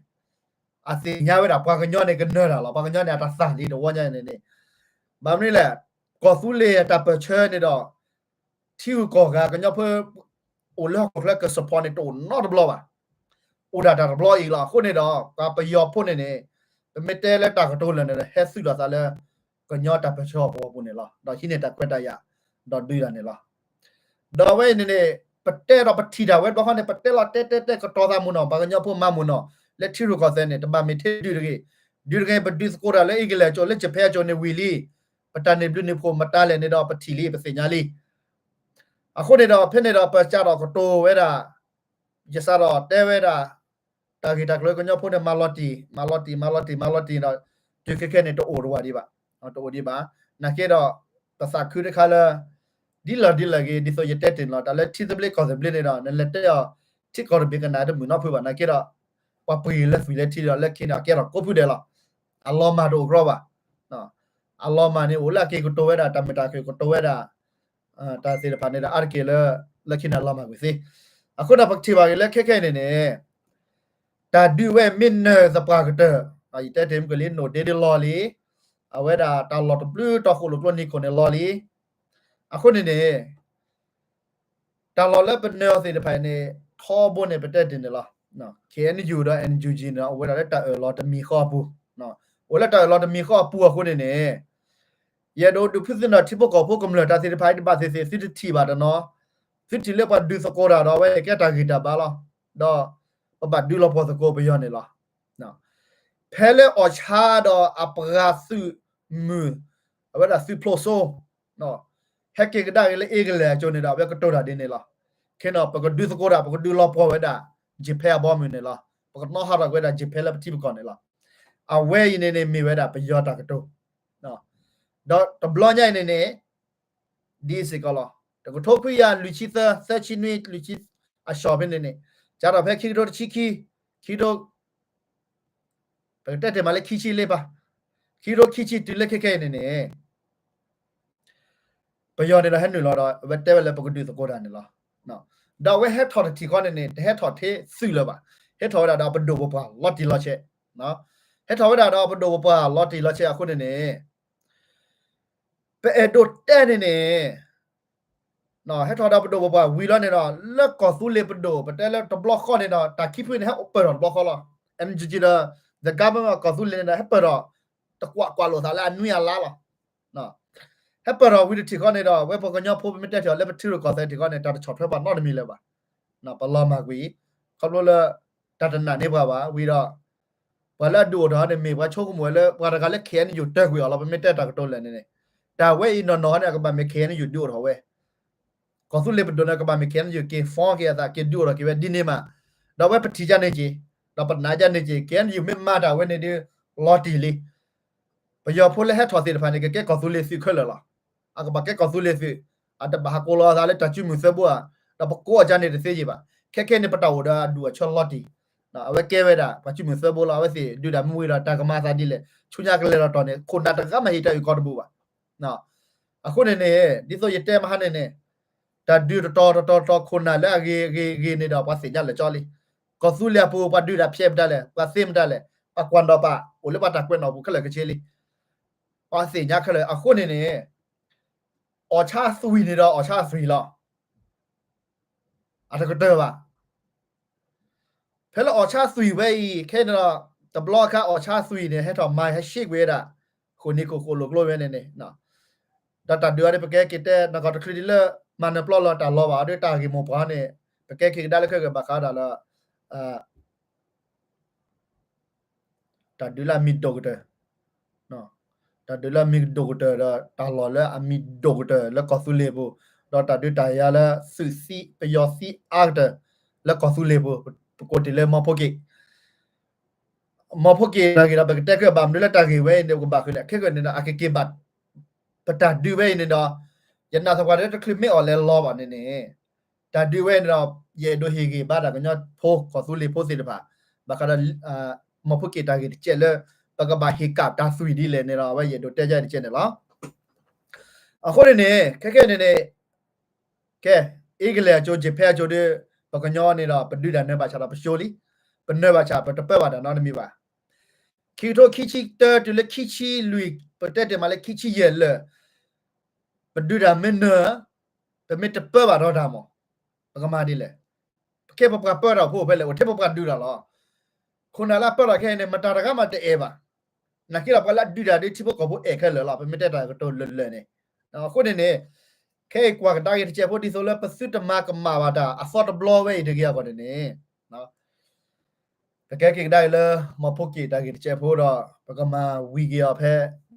အသ့ၣ်ညါဝဲဒၣ် ပှၤကညီန့ၣ်ကနၢၤတၢ်လီၤ. ပှၤကညီန့ၣ် အတၢ်သၣ်လံတဝီညါန့ၣ်န့ၣ် ဘၣ်မနုၤလဲၣ် ကီၢ်သူလ့ၤတၢ်ပၢၢ်ဆၢန့ၣ်ဒီး ထံဂုၤကီၢ်ဂၤကညီဖိ အိၣ်လၢဟီၣ်ခိၣ်ချၢက support န့ၣ် တအိၣ်နီတဘျီဘၣ်. အိၣ်ဒၣ်တၢ်တဘျီအံၤလီၤ. အဃိန့ၣ်ဒီး ပှၤပယီၤဖိန့ၣ်န့ၣ် ပမ့ၢ်တဲလၢတၢ်ကတိၤလၢာ်န့ၣ်ဒီး ဟဲသုးလိာ်သးလၢ ကညီတၢ်ပၢၢ်ဆၢဟီၣ်ကဝီၤပူၤန့ၣ်လီၤ. ဒီးဟံးန့ၢ်တၢ်ခွဲးတၢ်ယာ် ဒီးဒုးတၢ်န့ၣ်လီၤ. ဒီးအဝဲအံၤန့ၣ်န့ၣ် ပတဲဒီးပထံၣ်တၢ်ဝဲတဘျီဃီန့ၣ် ပတဲလီၤတဲတဲတဲကတီၤသးမုၢ်နီၢ် ပှၤကညီဖိမၤမုၢ်နီၢ် လၢထံရူၢ်ကီၢ်သဲးန့ၣ် တဘၣ်မ့ၢ်ထဲဒုးတဂ့ၤ. ဒုးတဂ့ၤ ပဒုးသကိးတၢ်လၢအ့ကလဲၣ်ကၠိ လၢ Japan ကၠိန့ၣ်ဝံၤလံ. ပတၢ်န့ၢ်ဘျုးန့ၢ်ဖှိၣ်မတၤလဲၣ်န့ၣ်ဒီး ပထံၣ်လံ ပသ့ၣ်ညါလံ. အဃိန့ၣ်ဒီး ဖဲန့ၣ်ဒီး ပစးထီၣ်ကတိၤဝဲဒၣ်, ယစးထီၣ်တဲဝဲဒၣ် တၢ်ဂ့ၢ်တၢ်ကျိၤကညီဖိန့ၣ် မၤလီၤတံၢ် မၤလီၤတံၢ် မၤလီၤတံၢ် မၤလီၤတံၢ်ဒီး တုၤခဲခဲန့ၣ် တအိၣ်တဝၢဒံးဘၣ်, တအိၣ်ဒံးဘၣ်. နာ်က့ဒီး ပသးခုတခါလၢ ဒ်လဲၣ်ဒ်လဲၣ်ဂ့ၤ ဒ်သိးယတဲတ့ၢ်န့ၣ်လီၤ တၢ်လၢထံသဘျ့ကီၢ်သဘျ့န့ၣ်ဒီး နလဲၤတဲအီၤ ထံကီၢ်တဘ့ၣ်ကနၣ်တမုာ်နီတဖုဘၣ်. နာ်က့ဒီး ပှၤပှ့ၤလၢသွံၣ်လၢထံဒီး လၢခံန့ၣ် အကဲထီၣ်ကိးဖုဒဲးလီၤ. အလီၤမၢ်တအိၣ်ကြီဘၣ်. အလီၤမၢ်န့ၣ် အိၣ်လၢအက့ၤကတိၤဝဲဒၣ် တၢ်မုာ်တၢ်ခုၣ်ကတိၤဝဲဒၣ် တၢ်သ့ၣ်တဖၣ်န့ၣ်ဒီး အါတက့ၢ်လၢ လၢခံန့ၣ် အလီၤမၢ်ကွံာ်သ့. အဃိဒီး ပကထံၣ်ဘၣ်က့ၤလၢခဲခဲအံၤန့ၣ်န့ၣ် တၢ်ဒုးဝဲမ့ၢ်နၢၤသပှၢ်ကတၢၢ်, ယတဲတ့ၢ်မုၢ်ကလံ နိၣ်ဒ့ဒ်လီၤလံ, အဝဲဒၣ်တၢ်လီၢ်တဘျုးတီၤ ဃိၣ်လိာ်ကျိနံၤခိၣ်န့ၣ်လီၤလံ. အဃိန့ၣ်န့ၣ် တၢ်လီၢ်လၢပနၢၤအီၤသ့ၣ်တဖၣ်အံၤန့ၣ် ထီဘိန့ၣ် ပတဲတ့ၢ်န့ၣ်လီၤ. ခ့ၣ်အဲၣ်ယူၣ်ဒီး အၣ်အၣ်ယူၣ်ကၠံၣ်န့ၣ် အိၣ်ဝဲဒၣ်လၢတၢ်အၢၣ်လီၤတမံၤဃီအပူၤ, အိၣ်လၢတၢ်အၢၣ်လီၤတမံၤဃီအပူၤအဃိန့ၣ်န့ၣ် ယအဲၣ်ဒိးဒုးဖုးသ့ၣ်နီၣ်ထံဖိကီၢ်ဖိကမျၢၢ် တၢ်သ့ၣ်တဖၣ်အံၤတဘၣ်သ့ၣ်သ့ၣ် သုတထံၣ်ဘၣ်တနီၤ, သုထံၣ်လၢပှၤဒုးသကိးတၢ်ဒီး အဝဲန့ၣ်ကဲတၢ်ဂံၢ်တၢ်ဘါလီၤ. ဒီးပဘၣ်ဒုးလီၤပှီၢ်သကိးပယီၤန့ၣ်လီၤ. ဖဲလၢအီၣ်ဆါဒီးအပှၤသုးမုၢ် အဝဲဒၣ်သုးဖျိးစိ ဟဲက့ၤကဒါက့ၤလၢအ့ကလဲၢ်အကၠိန့ၣ်ဒီး အဝဲကတိၤတၢ်ဒ်န့ၣ်လီၤ. ခဲန့ၣ် ပကဒုးသကိးတၢ် ပကဒုးလီၤပှီၢ်ဝဲဒၣ် Japan အဘီအမုၢ်န့ၣ်လီၤ. ပကနီၣ်ဟးထီၣ်က့ၤဝဲဒၣ် Japan လၢပထံပကီၢ်န့ၣ်လီၤ. အဝဲအံၤန့ၣ်န့ၣ် မ့ၢ်ဝဲဒၣ်ပယီၤတၢ်ကတိၤ ဒီးတဘျီညါအံၤန့ၣ်န့ၣ် ဒ်စ့ၢ်ကီးလီၤ. တကထိခွံကယၤလွံၢ်ဆံသၢ သၢဆံနွံ လွံၢ်ဆံ အဆၢဖဲန့ၣ်န့ၣ် စးထီၣ်ဖဲခံကထိတဆံခံ, ခံကထိ ပကတဲတ့ၢ်မးလၢခံဆံလံပၢ်, ခံကထိခံဆံတုၤလၢခဲခဲအံၤန့ၣ်န့ၣ် ပယီၤန့ၣ်ဒီးဟဲနုာ်လီၤဒီး အဝဲတဲဝဲလၢပကဒုးသကိးတၢ်န့ၣ်လီၤ. ဒီးအဝဲဟဲထီၣ်တထံၣ်ဃီန့ၣ်န့ၣ် တဟဲထီၣ်ထဲသုးလၢၤဘၣ်. ဟဲထီၣ်ဝဲဒၣ်ဒီးပဒိၣ်ပပှၢ်လီၤတံၢ်လီၤဆဲး, ဟဲထီၣ်ဝဲဒၣ်ဒီးပဒိၣ်ပပှၢ်လီၤတံၢ်လီၤဆဲးအဃိန့ၣ်န့ၣ် ပအဲၣ်ဒိးတဲန့ၣ်န့ၣ် ဟဲထီၣ်ဒီးပဒိၣ်ပပှၢ်ဝံၤလီၤန့ၣ်ဒီး လၢကီၢ်သူလ့ၤပဒိၣ် ပတဲလၢတဘျီဃီန့ၣ်ဒီး တၢ်ခံဖုန့ၣ် ဟဲပၢၢ်ထီၣ်တဘျီဃီလီၤ. အၣ်အၣ်ယူၣ်ကၠံၣ်ဒီး the government ကီၢ်သူလ့ၤန့ၣ်ဒီး ဟဲပၢၢ်ထီၣ် တကွၢ်ကွၢ်လိာ်သးလၢအနွံအလါလီၤ. ဟဲပၢၢ်ထီၣ်ဝံၤတထံၣ်ဃီန့ၣ်ဒီး ဝဲပှၤကညီဖိ ပမ့ၢ်တဲထီၣ်လၢပထံရူၢ်ကီၢ်သဲးထံၣ်ဃီန့ၣ် တၢ်တဆီၣ်ထွဲပှၤနီတမံၤလၢၤဘၣ်. ပလီၤမၢ်ကွံာ် ခီဖျိလၢ တၢ်တနာ်န့ၢ်ပှၤဘၣ်ဝံၤဒီး ပှၤလၢအဒုးအိၣ်ထီၣ်န့ၣ် မ့ၢ်ပှၤဆိကမိၣ်ဝဲလၢ ပှၤတဂၤလၢ ခ့ၣ်အဲၣ်ယူၣ် တၢၢ်ကွံာ်အီၤလီၤ. ပမ့ၢ်တဲတၢ်ကတိၤလၢာ်န့ၣ်န့ၣ် တၢ်ဝဲအံၤနီၢ်နီၢ်န့ၣ် အကဘၣ်မ့ၢ် ခ့ၣ်အဲၣ်ယူၣ် ဒုးအိၣ်ထီၣ်ဝဲ ကီၢ်သူလ့ၤပဒိၣ်န့ၣ် ကဘၣ်မ့ၢ် ခ့ၣ်အဲၣ်ယူၣ် က့ၤ form က့ၤအသး က့ၤဒုးအိၣ်ထီၣ်က့ၤဝဲဒ်န့ၣ်မး. ဒီးအဝဲပထံၣ်ဒ်န့ၣ်က့ၤ ဒီးပနာ်ဒ်န့ၣ်က့ၤ ခ့ၣ်အဲၣ်ယူၣ် မ့ၢ်မၤတၢ်ဝဲန့ၣ်ဒီး လီၤတံၢ်လံ. ပယီၤဖိလၢဟဲထီၣ်သ့ၣ်တဖၣ်န့ၣ် ကကဲကီၢ်သူလ့ၤသုးခဲလၢာ်လီၤ. အကဘၣ်ကဲကီၢ်သူလ့ၤသုး, အတဘၣ်ဟးကိးလီၤအသးလၢတၢ်စုမုၢ်သၢဘိဧါ, ဒီးပကိးအီၤဒ်န့ၣ်တသ့ယံၤဘၣ်. ခဲခဲန့ၣ် ပတၢ်အိၣ်ဒီးအဒူၣ်အဆၢလီၤတံၢ်, အဝဲကဲဝဲဒၣ် ပှၤစုမုၢ်သၢဘိလီၤ. အဝဲသ့ၣ်ဒုးတၢ်မ့ၢ်ဝံၤဒီး တၢ်ကမၤအသးဒ်လဲၣ်, ဆူညါကလဲၤလီၤတီၢ်န့ၣ် ခိၣ်နၢ်တဂၤမ့ၢ်ဟ့ၣ်တၢ်အုၣ်ကီၤတဘၣ်ဘၣ်. အဃိန့ၣ်န့ၣ် ဒ်သိးယတဲမဟါန့ၣ်န့ၣ် တၢ်ဒုးတတီၤတတီၤတတီၤ ခိၣ်နၢ်လၢအဂ့ၤဂ့ၤဂ့ၤန့ၣ်ဒီး ပှၤသ့ၣ်ညါလၢာ်ကၠီလံ. ကီၢ်သူလ့ၤအပူၤ ပှၤဒုးတၢ်ဖျဲးမတၤလဲၣ်, ပှၤသ့မတၤလဲၣ်, ပှၤကွၢ်ဒီးပာ် အိၣ်လၢပှၤတၢ်ကွဲးနီၣ်ပူၤခဲလၢာ်ခဲဆ့လံ. ပှၤသ့ၣ်ညါခဲလၢာ်. အဃိန့ၣ်န့ၣ် အီၣ်ဆါသွံၣ်န့ၣ်ဒီး အီၣ်ဆါသွံၣ်လီၤ. အတကတၢၢ်ဘၣ်. ဖဲလၢအီၣ်ဆါသွံၣ်ဝဲအံၤ ခဲန့ၣ်ဒီး တဘျီအခါ အီၣ်ဆါသွံၣ်န့ၣ် ဟဲထီၣ်မၤ ဟဲရှ့ကွံာ်ဝဲဒၣ် ဃိၣ်နံၤခိၣ် ဃိၣ်လိာ်ကျိဝဲန့ၣ်န့ၣ် ဒီးတၢ်ဒုးအီၤဒီး ပကဲက့ၤတဲ နီၢ်ကီၢ်တချုးဒ်လၢ မၤနၢၤပျီလီၤတၢ်လီၤဘၣ်အီၤဒီး တၢ်ဂ့ၢ်မိၢ်ပှၢ်န့ၣ် ပကဲက့ၤကဒါလၢခဲကဘၣ်ဃးဒၣ်လၢ တၢ်ဒုးလၢအမံၤဒိၣ်ကတၢၢ်, တၢ်ဒုးလၢအမံၤဒိၣ်ကတၢၢ်ဒီး တၢ်လီၢ်လၢအမံၤဒိၣ်ကတၢၢ်လၢကီၢ်သူလ့ၤပူၤ, ဒီးတၢ်ဒုးတၢ်ယၤလၢသုးသံ ပယီၤသံအါကတၢၢ်လၢကီၢ်သူလ့ၤပူၤ, ပကိးတ့ၢ်လၢမီဖိက့ၣ် မီဖိက့ၣ်တၢ်ဂ့ၢ်ဒီး ပကတဲကဘၣ်မနုၤလၢတၢ်ဂ့ၢ်ဝဲအံၤန့ၣ် ပကဘၣ်ဃုလဲၣ်, ခဲကနံၣ်ဒီး အကက့ၤဘၣ် ပတၢ်ဒုးဝဲအံၤန့ၣ်ဒီး ယနာ်သပှၢ်တၢၢ်တချုးမ့ၢ်အီၣ်လဲၤလီၤဘၣ်န့ၣ်န့ၣ် တၢ်ဒုးဝဲန့ၣ်ဒီး ယအဲၣ်ဒိးဟ့ၣ်ဂံၢ်ဘါတၢ်ကညီဖိ ကီၢ်သူလ့ၤဖိသ့ၣ်တဖၣ် ဘၣ်ဃးဒီး မီဖိက့ၣ်တၢ်ဂ့ၢ်တကဲးလၢ ပကဘၣ်ဟ့ၣ်ကၣ်တၢ်သွံၣ်ဒ်လဲၣ်န့ၣ်ဒီး အဝဲယအဲၣ်ဒိးတဲယၤတကဲးန့ၣ်လီၤ. အဃိန့ၣ်န့ၣ် ခဲခဲန့ၣ်န့ၣ် ကဲ အ့ကလဲၢ်အကၠိ ယ့ၤဖဲအကၠိဒီး ပကညီန့ၣ်ဒီး ပဒုးတၢ်နၢၤဘၣ်ဆၣ်ဒီး ပကၠိလံ, ပနၢၤဘၣ်ဆၣ် ပတပၢဘၣ်တၢ်နီတမံၤဘၣ်. ခံကထိခံဆံတၢတုၤလၢခံဆံလွံၢ် ပတဲတ့ၢ်မးလၢခံဆံယဲၢ်လၢာ် ပဒုးတၢ်မ့ၢ်နၢၤ ပမ့ၢ်တပၢဘၣ်ဒီးတၢ်မး ပကမၤဒ်လဲၣ်. ပကဲပပှၤပၢတၢ်ဖိဖဲလဲၣ် အိၣ်ထဲပပှၤဒုးတၢ်လီၤ. ခိၣ်နၢ်လၢအပၢတၢ်ခဲအံၤန့ၣ် မတၤတဂၤမးတအဲၣ်ဘၣ်. နာ်က့ဒီးပှၤလၢအဒုးတၢ်ဒ်ထံဖိကီၢ်ဖိအဲၣ်ခဲလၢာ်လီၤ. ပမ့ၢ်တဲတၢ်ကတိၤလၢာ်လၢာ်န့ၣ် အဃိန့ၣ်န့ၣ် ခဲအံၤကွၢ်ကဒါက့ၤတကဲးဖိဒ်သိးလၢပသုတမၤကမၣ်ဘၣ်တၢ်အသီတဘျီဝဲအံၤတဂ့ၤအဂီၢ်န့ၣ်န့ၣ် ပကဲက့ၤကဒါက့ၤလၢ မီဖိက့ၣ်တၢ်ဂ့ၢ်တကဲးဖိဒီး ပကမၤဝံၤက့ၤအီၤဖဲ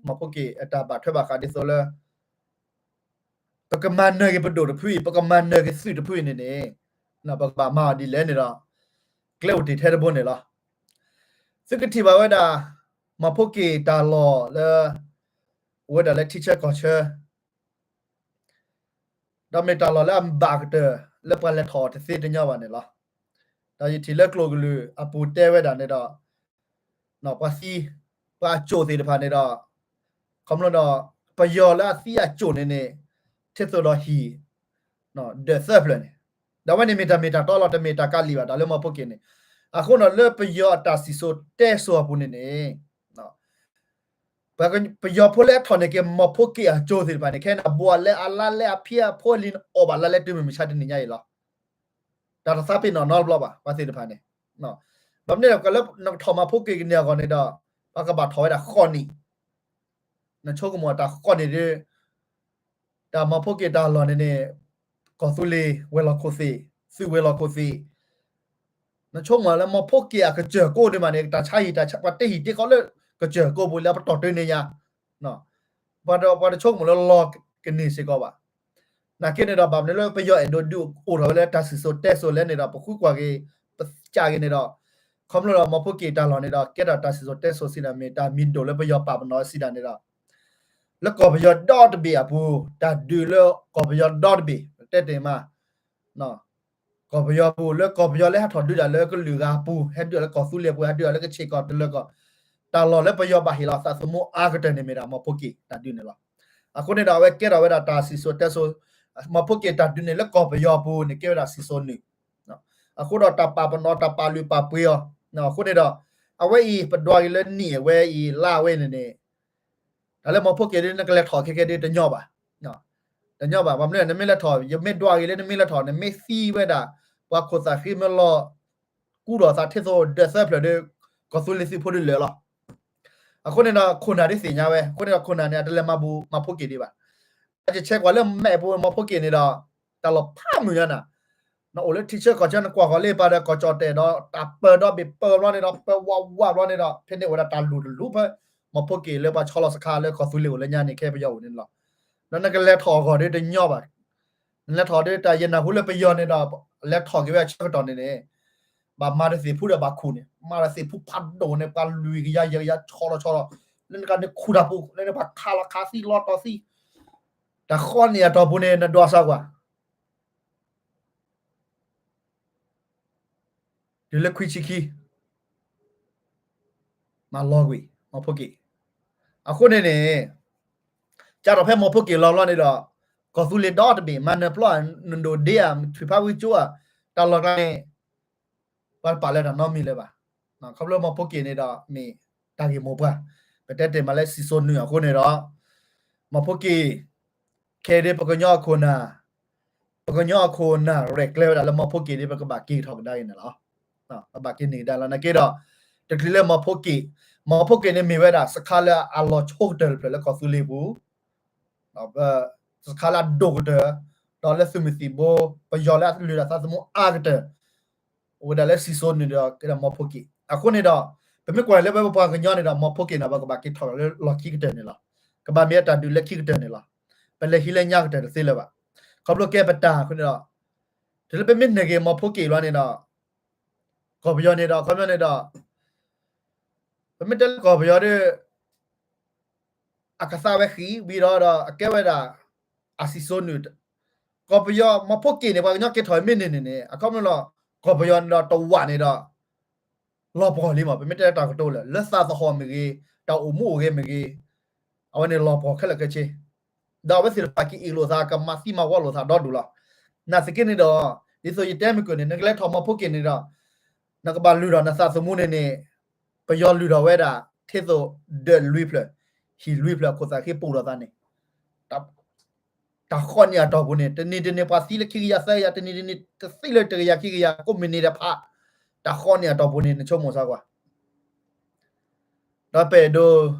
မီဖိက့ၣ်အတၢ်ဘၣ်ထွဲဘၣ်ဃးဒ်သိးလၢ ပကမၤနၢၤက့ၤပဒိၣ်တဖုအံၤ ပကမၤနၢၤက့ၤသုးတဖုအံၤန့ၣ်န့ၣ် ပကဘၣ်မၤအီၤဒ်လဲၣ်န့ၣ်ဒီး ကျဲအိၣ်တ့ၢ်ထဲတဘိန့ၣ်လီၤ. သုကထံၣ်ဘၣ်ဝဲဒၣ် မီၤဖိက့ၣ်တၢ်လီၢ်လၢ အိၣ်ဝဲဒၣ်လၢထံဆၢကီၢ်ဆၢ ဒီးမ့ၢ်တၢ်လီၢ်လၢအဘၣ်ကတၢၢ်လၢပှၤလဲၤထီၣ်အီၤတသ့တညီဘၣ်န့ၣ်လီၤ. ဒီးယထံၣ်လၢကျိာ်ကလုာ်အပူၤတဲဝဲဒၣ်န့ၣ်ဒီး ပှၤသံ ပှၤအစိၣ်သ့ၣ်တဖၣ်န့ၣ်ဒီး ခီဖျိဒီး ပယီၤလၢအသံအစိၣ်န့ၣ်န့ၣ် ထံၣ်သိးဒီးဟံၣ် ဒၢးသၢဖျၢၣ်န့ၣ် ဒီးအဝဲန့ၣ်မ့ၢ်တၢ်မ့ၢ်တၢ်တီလီၤ တမ့ၢ်တၢ်ကးလံာ်ဘၣ် တၢ်လၢမီၤဖိက့ၣ်န့ၣ်. အဃိန့ၣ်လၢပယီၤအတၢ်စံၣ်စိၤတဲစိၤအပူၤန့ၣ်န့ၣ် ပယီၤဖိလၢအထီၣ်န့ၢ်က့ၤမီၤဖိက့ၣ်အစိၣ်သ့ၣ်တဖၣ်န့ၣ် ခဲန့ၣ်အဘိးအလဲအလါလဲအဖံအဖိလံၤအီၣ်ဘၣ်လါလဲတုၤမုၢ်မဆါတနံၤညါအံၤလီၤ. တၢ်တသးပ့ၤနီၣ်နီတဘျီဘၣ် ပှၤသ့ၣ်တဖၣ်န့ၣ်. ဘၣ်မနုၤလဲၣ် လၢနကထီၣ်မီၤဖိက့ၣ်ကန့ၢ်အဂီၢ်န့ၣ်ဒီး ပှၤကဘၣ်ထီၣ်ဝဲဒၣ်ဃိးနံၣ် နဆိကမိၣ်တၢ်ဃိးနံၣ်ဒီး တၢ်မီၤဖိက့ၣ်တၢ်လီၢ်န့ၣ်န့ၣ် ကီၢ်သူလ့ၤဝဲၤလီၢ်ခိၣ်သ့ၣ် သုးဝဲၤလီၢ်ခိၣ်သ့ၣ် နဆိကမိၣ်လၢမီၤဖိက့ၣ်အကစၢၢ်ကိးန့ၣ်မးန့ၣ် တၢ်ဆါဟံၣ် ပှၤတ့ဟံၣ်တ့ဃီလၢကစၢၢ်ကိးပူၤလၢအပတီၢ်တုၤန့ၣ်ညါ ပှၤတဆိကမိၣ်လၢလီၤကန့ၢ်စ့ၢ်ကီးဘၣ်. နာ်က့န့ၣ်ဒီး ဘၣ်မနုၤလၢပယီၤအဲၣ်ဒိးဒုးအိၣ်ထီၣ်ဝဲလၢတၢ်စံၣ်စိၤတဲစိၤလဲၣ်န့ၣ်ဒီး ပဃုကွၢ်က့ၤ ပစးက့ၤန့ၣ်ဒီး ခီဖျိဒီးမီၤဖိက့ၣ်တၢ်လီၢ်န့ၣ်ဒီး ကဲထီၣ်တၢ်စံၣ်စိၤတဲစိၤစံးဒၣ်မ့ၢ်တၢ်မံၤဒိၣ်လၢပယီၤပာ်ပနီၣ်ဝဲစံးဒၣ်န့ၣ်ဒီး လၢကီၢ်ပယီၤဒီတဘ့ၣ်အပူၤ တၢ်ဒုးလၢကီၢ်ပယီၤဒီတဘ့ၣ် တဲတ့ၢ်မး ကီၢ်ပယီၤပူၤ လၢကီၢ်ပယီၤလၢဟဲထီၣ်ဒုးတၢ်လၢကလုာ်ဂၤအပူၤ ဟဲဒုးတၢ်လၢကီၢ်သူလ့ၤအပူၤ ဟဲဒုးတၢ်လၢကဆ့ၣ်ကီၢ်တလၢကီၢ် တၢ်လီၢ်လၢပယီၤဘၣ်ဟ့ၣ်လီၤအသးသမူအါကတၢၢ်န့ၣ်မ့ၢ်ဒၣ်မီၤဖိက့ၣ်တၢ်ဒုးန့ၣ်လီၤ. အဃိန့ၣ်ဒီးအဝဲကဲထီၣ်ဝဲဒၣ်တၢ်စံၣ်စိၤတဲစိၤ မီၤဖိက့ၣ်တၢ်ဒုးန့ၣ်လၢကီၢ်ပယီၤအပူၤန့ၣ် ကဲဝဲဒၣ်စံၣ်စိၤနုာ် အဃိဒီးတၢ်ပာ်ပနီၣ်တၢ်ပာ်လုၢ်ပာ်ပှ့ၤအီၤ အဃိန့ၣ်ဒီး အဝဲအံၤပဒွးက့ၤလၢနံၣ်အဝဲအံၤလါဝဲန့ၣ်န့ၣ် တၢ်လၢမီၤဖိက့ၣ်ဒ်နကလဲၤထီၣ်ခဲကဲဒ်တညီဘၣ် တညီဘၣ် ဘၣ်မနုၤနမ့ၢ်လဲၤထီၣ် ယမ့ၢ်ဒွးက့ၤလၢနမ့ၢ်လဲၤထီၣ် နမ့ၢ်သံဝဲဒၣ် ပှၤခိၣ်သၣ်ဃ့မ့ၢ်လီၤ ကူဒီးသးထံၣ်သိးဒၢးသၢဖျၢၣ်ဒီး ကီၢ်သူလ့ၤသုးဖိဒုးလၢာ်လီၤ. အဃိန့ၣ်ဒီးခိၣ်နၢ်ဒ်သ့ၣ်ညါဝဲ အဃိန့ၣ်ဒီးခိၣ်နၢ်န့ၣ် အတလဲၤမၤဘူးမီၤဖိက့ၣ်ဒံးဘၣ်. အကဆဲးကွၢ်လၢမဲာ်ပူၤမီၤဖိက့ၣ်န့ၣ်ဒီး တၢ်လီၢ်ဖးမုၢ်ညါနၤ နအိၣ်လၢထံဆၢကီၢ်ဆၢ နကွၢ်ဃီၤလၢပၤဒီး ကီၢ်ကၠီၣ်တဲၣ်ဒီး တၢ်ပၢၢ်ဒီဘ့ၣ်ပၢၢ်ဘျီန့ၣ်ဒီး ပၢဝးဝးဘျီန့ၣ်ဒီး ဖဲန့ၣ်အိၣ်ဝဲဒၣ်တၢ်လူၢ်တလူၢ်ဖဲ မီၤဖိက့ၣ်လၢပှၤဆီလီၤစခါလၢကီၢ်သူလ့ၤအိၣ်လၢညါန့ၣ် ခဲပယီၤအိၣ်န့ၣ်လီၤ. ဒီးနကလဲၤထီၣ်အဂီၢ်ဒီးတညီဘၣ်. နလဲၤထီၣ်ဒီးတၢ်ယနၢ်ဟူလၢပယီၤန့ၣ်ဒီး လဲၤထီၣ်က့ၤဝဲအဆၢကတီၢ်န့ၣ်န့ၣ် ဘၣ်မၤဒီးသ့ၣ်ဖူဒီးဘၣ်ခူၣ်န့ၣ် မၤဒီးသ့ၣ်ဖူဖးဒိၣ်န့ၣ် ပှၤလွံၢ်ကယၤယဲၢ်ကယၤဆီလီၤဆီလီၤ လၢနကန့ၣ်ခူၣ်တၢ်ပူၤ လၢနပှၤခးလီၤခးသံလီၤတီၤသံ တၢ်ဃိးနံၣ်အတီၢ်ပူၤန့ၣ် နဒွးစၢ်ကွၢ် တုၤလၢခွံဆံခံ မၤလီၤကွံာ် မီၤဖိက့ၣ်. အဃိန့ၣ်န့ၣ် ကၢ်ထီၣ်ဖဲမီၤဖိက့ၣ်လီၤဘျီန့ၣ်ဒီး ကီၢ်သူလ့ၤဒီတဘ့ၣ် မၤနၢၤပျီ နဒိၣ်ဒ့ဧါ ထွံၣ်ဖးဝံကၠိဧါ တၢ်လီၢ်ကျါန့ၣ် ပှၤတပာ်လၢတၢ်နီတမံၤလၢၤဘၣ်. ခီဖျိမီၤဖိက့ၣ်န့ၣ်ဒီးမ့ၢ်တၢ်ဂ့ၢ်မိၢ်ပှၢ် ပတဲတ့ၢ်မးလၢစံၣ်စိၤနုာ်အဃိန့ၣ်ဒီး မီၤဖိက့ၣ် ခဲအံၤဒ်ပကညီအခိၣ်နၢ် ပကညီအခိၣ်နၢ်ရဲၣ်ကျဲၤဝဲဒၣ်လၢမီၤဖိက့ၣ်ဒ် ပကဘၣ်က့ၤထီၣ်ကဒါက့ၤန့ၣ်လီၤ. ပဘၣ်က့ၤန့ၢ်ကဒါလီၤ နာ်က့ဒီး တချုးလၢမီၤဖိက့ၣ် မီၤဖိက့ၣ်န့ၣ်မ့ၢ်ဝဲဒၣ် စခါလၢအလီၤဆိကတၢၢ်တဖျၢၣ်လၢကီၢ်သူလ့ၤပူၤ စခါလၢအဒိၣ်ကတၢၢ် ဒီးလၢသုးမုၢ်သံၣ်ဘိ ပယီၤလၢအလုၢ်အသးသမူအါကတၢၢ် အိၣ်ဝဲဒၣ်လၢစံၣ်စိၤနုာ်ဒီး ကဲဒၣ်မီၤဖိက့ၣ်. အဃိန့ၣ်ဒီး ပမ့ၢ်ကွၢ်လၢပပှၤကညီန့ၣ်ဒီး မီၤဖိက့ၣ်န့ၣ် ပကဘၣ်က့ၤထီၣ်လၢလီၢ်ခံကတၢၢ်န့ၣ်လီၤ. ကဘၣ်မ့ၢ်အတၢ်ဒုးလၢခံကတၢၢ်န့ၣ်လီၤ. ပလဲၤဟံးလၢညါကတၢၢ်တသ့လၢၤဘၣ်. ခီဖျိကဲပတၢ်အဃိန့ၣ်ဒီး တုၤလၢပမ့ၢ်နၢၤက့ၤမီၤဖိက့ၣ်လီၤန့ၣ်ဒီး ကီၢ်ပယီၤန့ၣ်ဒီး ခီပညီန့ၣ်ဒီး ပမ့ၢ်တဲလၢကီၢ်ပယီၤဒီး အကသါဝဲဃံးဝံၤဒီး ဒီးအကဲဝဲဒၣ် အစံၣ်စိၤနုာ် ကီၢ်ပယီၤမီၤဖိက့ၣ်န့ၣ် ပှၤကညီက့ၤထီၣ်မ့ၢ်န့ၢ်န့ၣ်န့ၣ် အခီပညီလီၤ ကီၢ်ပယီၤန့ၣ်ဒီးတဝာ်န့ၣ်ဒီး လီၤပှီၢ်လံမး ပမ့ၢ်တဲတၢ်ကတိၤလၢ လၢသးသဟီၣ်မ့ၢ်ဂ့ၤ တၢ်အိၣ်မူအိၣ်ဂ့ၤမ့ၢ်ဂ့ၤ အဝဲန့ၣ်လီၤပှီၢ်ခဲလၢာ်ခဲဆ့ ဒီးအဝဲသ့ၣ်တဖၣ်ကအ့ၣ်လိာ်သး ကမၤသံမၤဝီလိာ်သးဒီဒူၣ်လီၤ. နာ်သက့န့ၣ်ဒီး ဒ်သိးယတဲမုၢ်ကၢၢ်န့ၣ် နကလဲၤထီၣ်မီၤဖိက့ၣ်န့ၣ်ဒီး နကဘၣ်လုၢ်ထီၣ်နသးသမူန့ၣ်န့ၣ် ပယီၤလုၢ်ထီၣ်ဝဲဒၣ် ထံသိးဒၢးလွံၢ်ဖျၢၣ် ဟံၣ်လွံၢ်ဖျၢၣ် အခိၣ်သးဃ့ပူၤဒီးသးန့ၣ် တၢ်ဃိးနံၣ်အတီၢ်ပူၤန့ၣ် တနံၤတနံၤပှၤသံလၢခံကယၤသၢကယၤ တနံၤတနံၤတသံလၢတကယၤခံကယၤ ကိးမုၢ်နံၤတဖၣ် တၢ်ဃိးနံၣ်အတီၢ်ပူၤန့ၣ် နဆိကမိၣ်စၢ်ကွၢ် ဒီးပဲၣ်ဒိ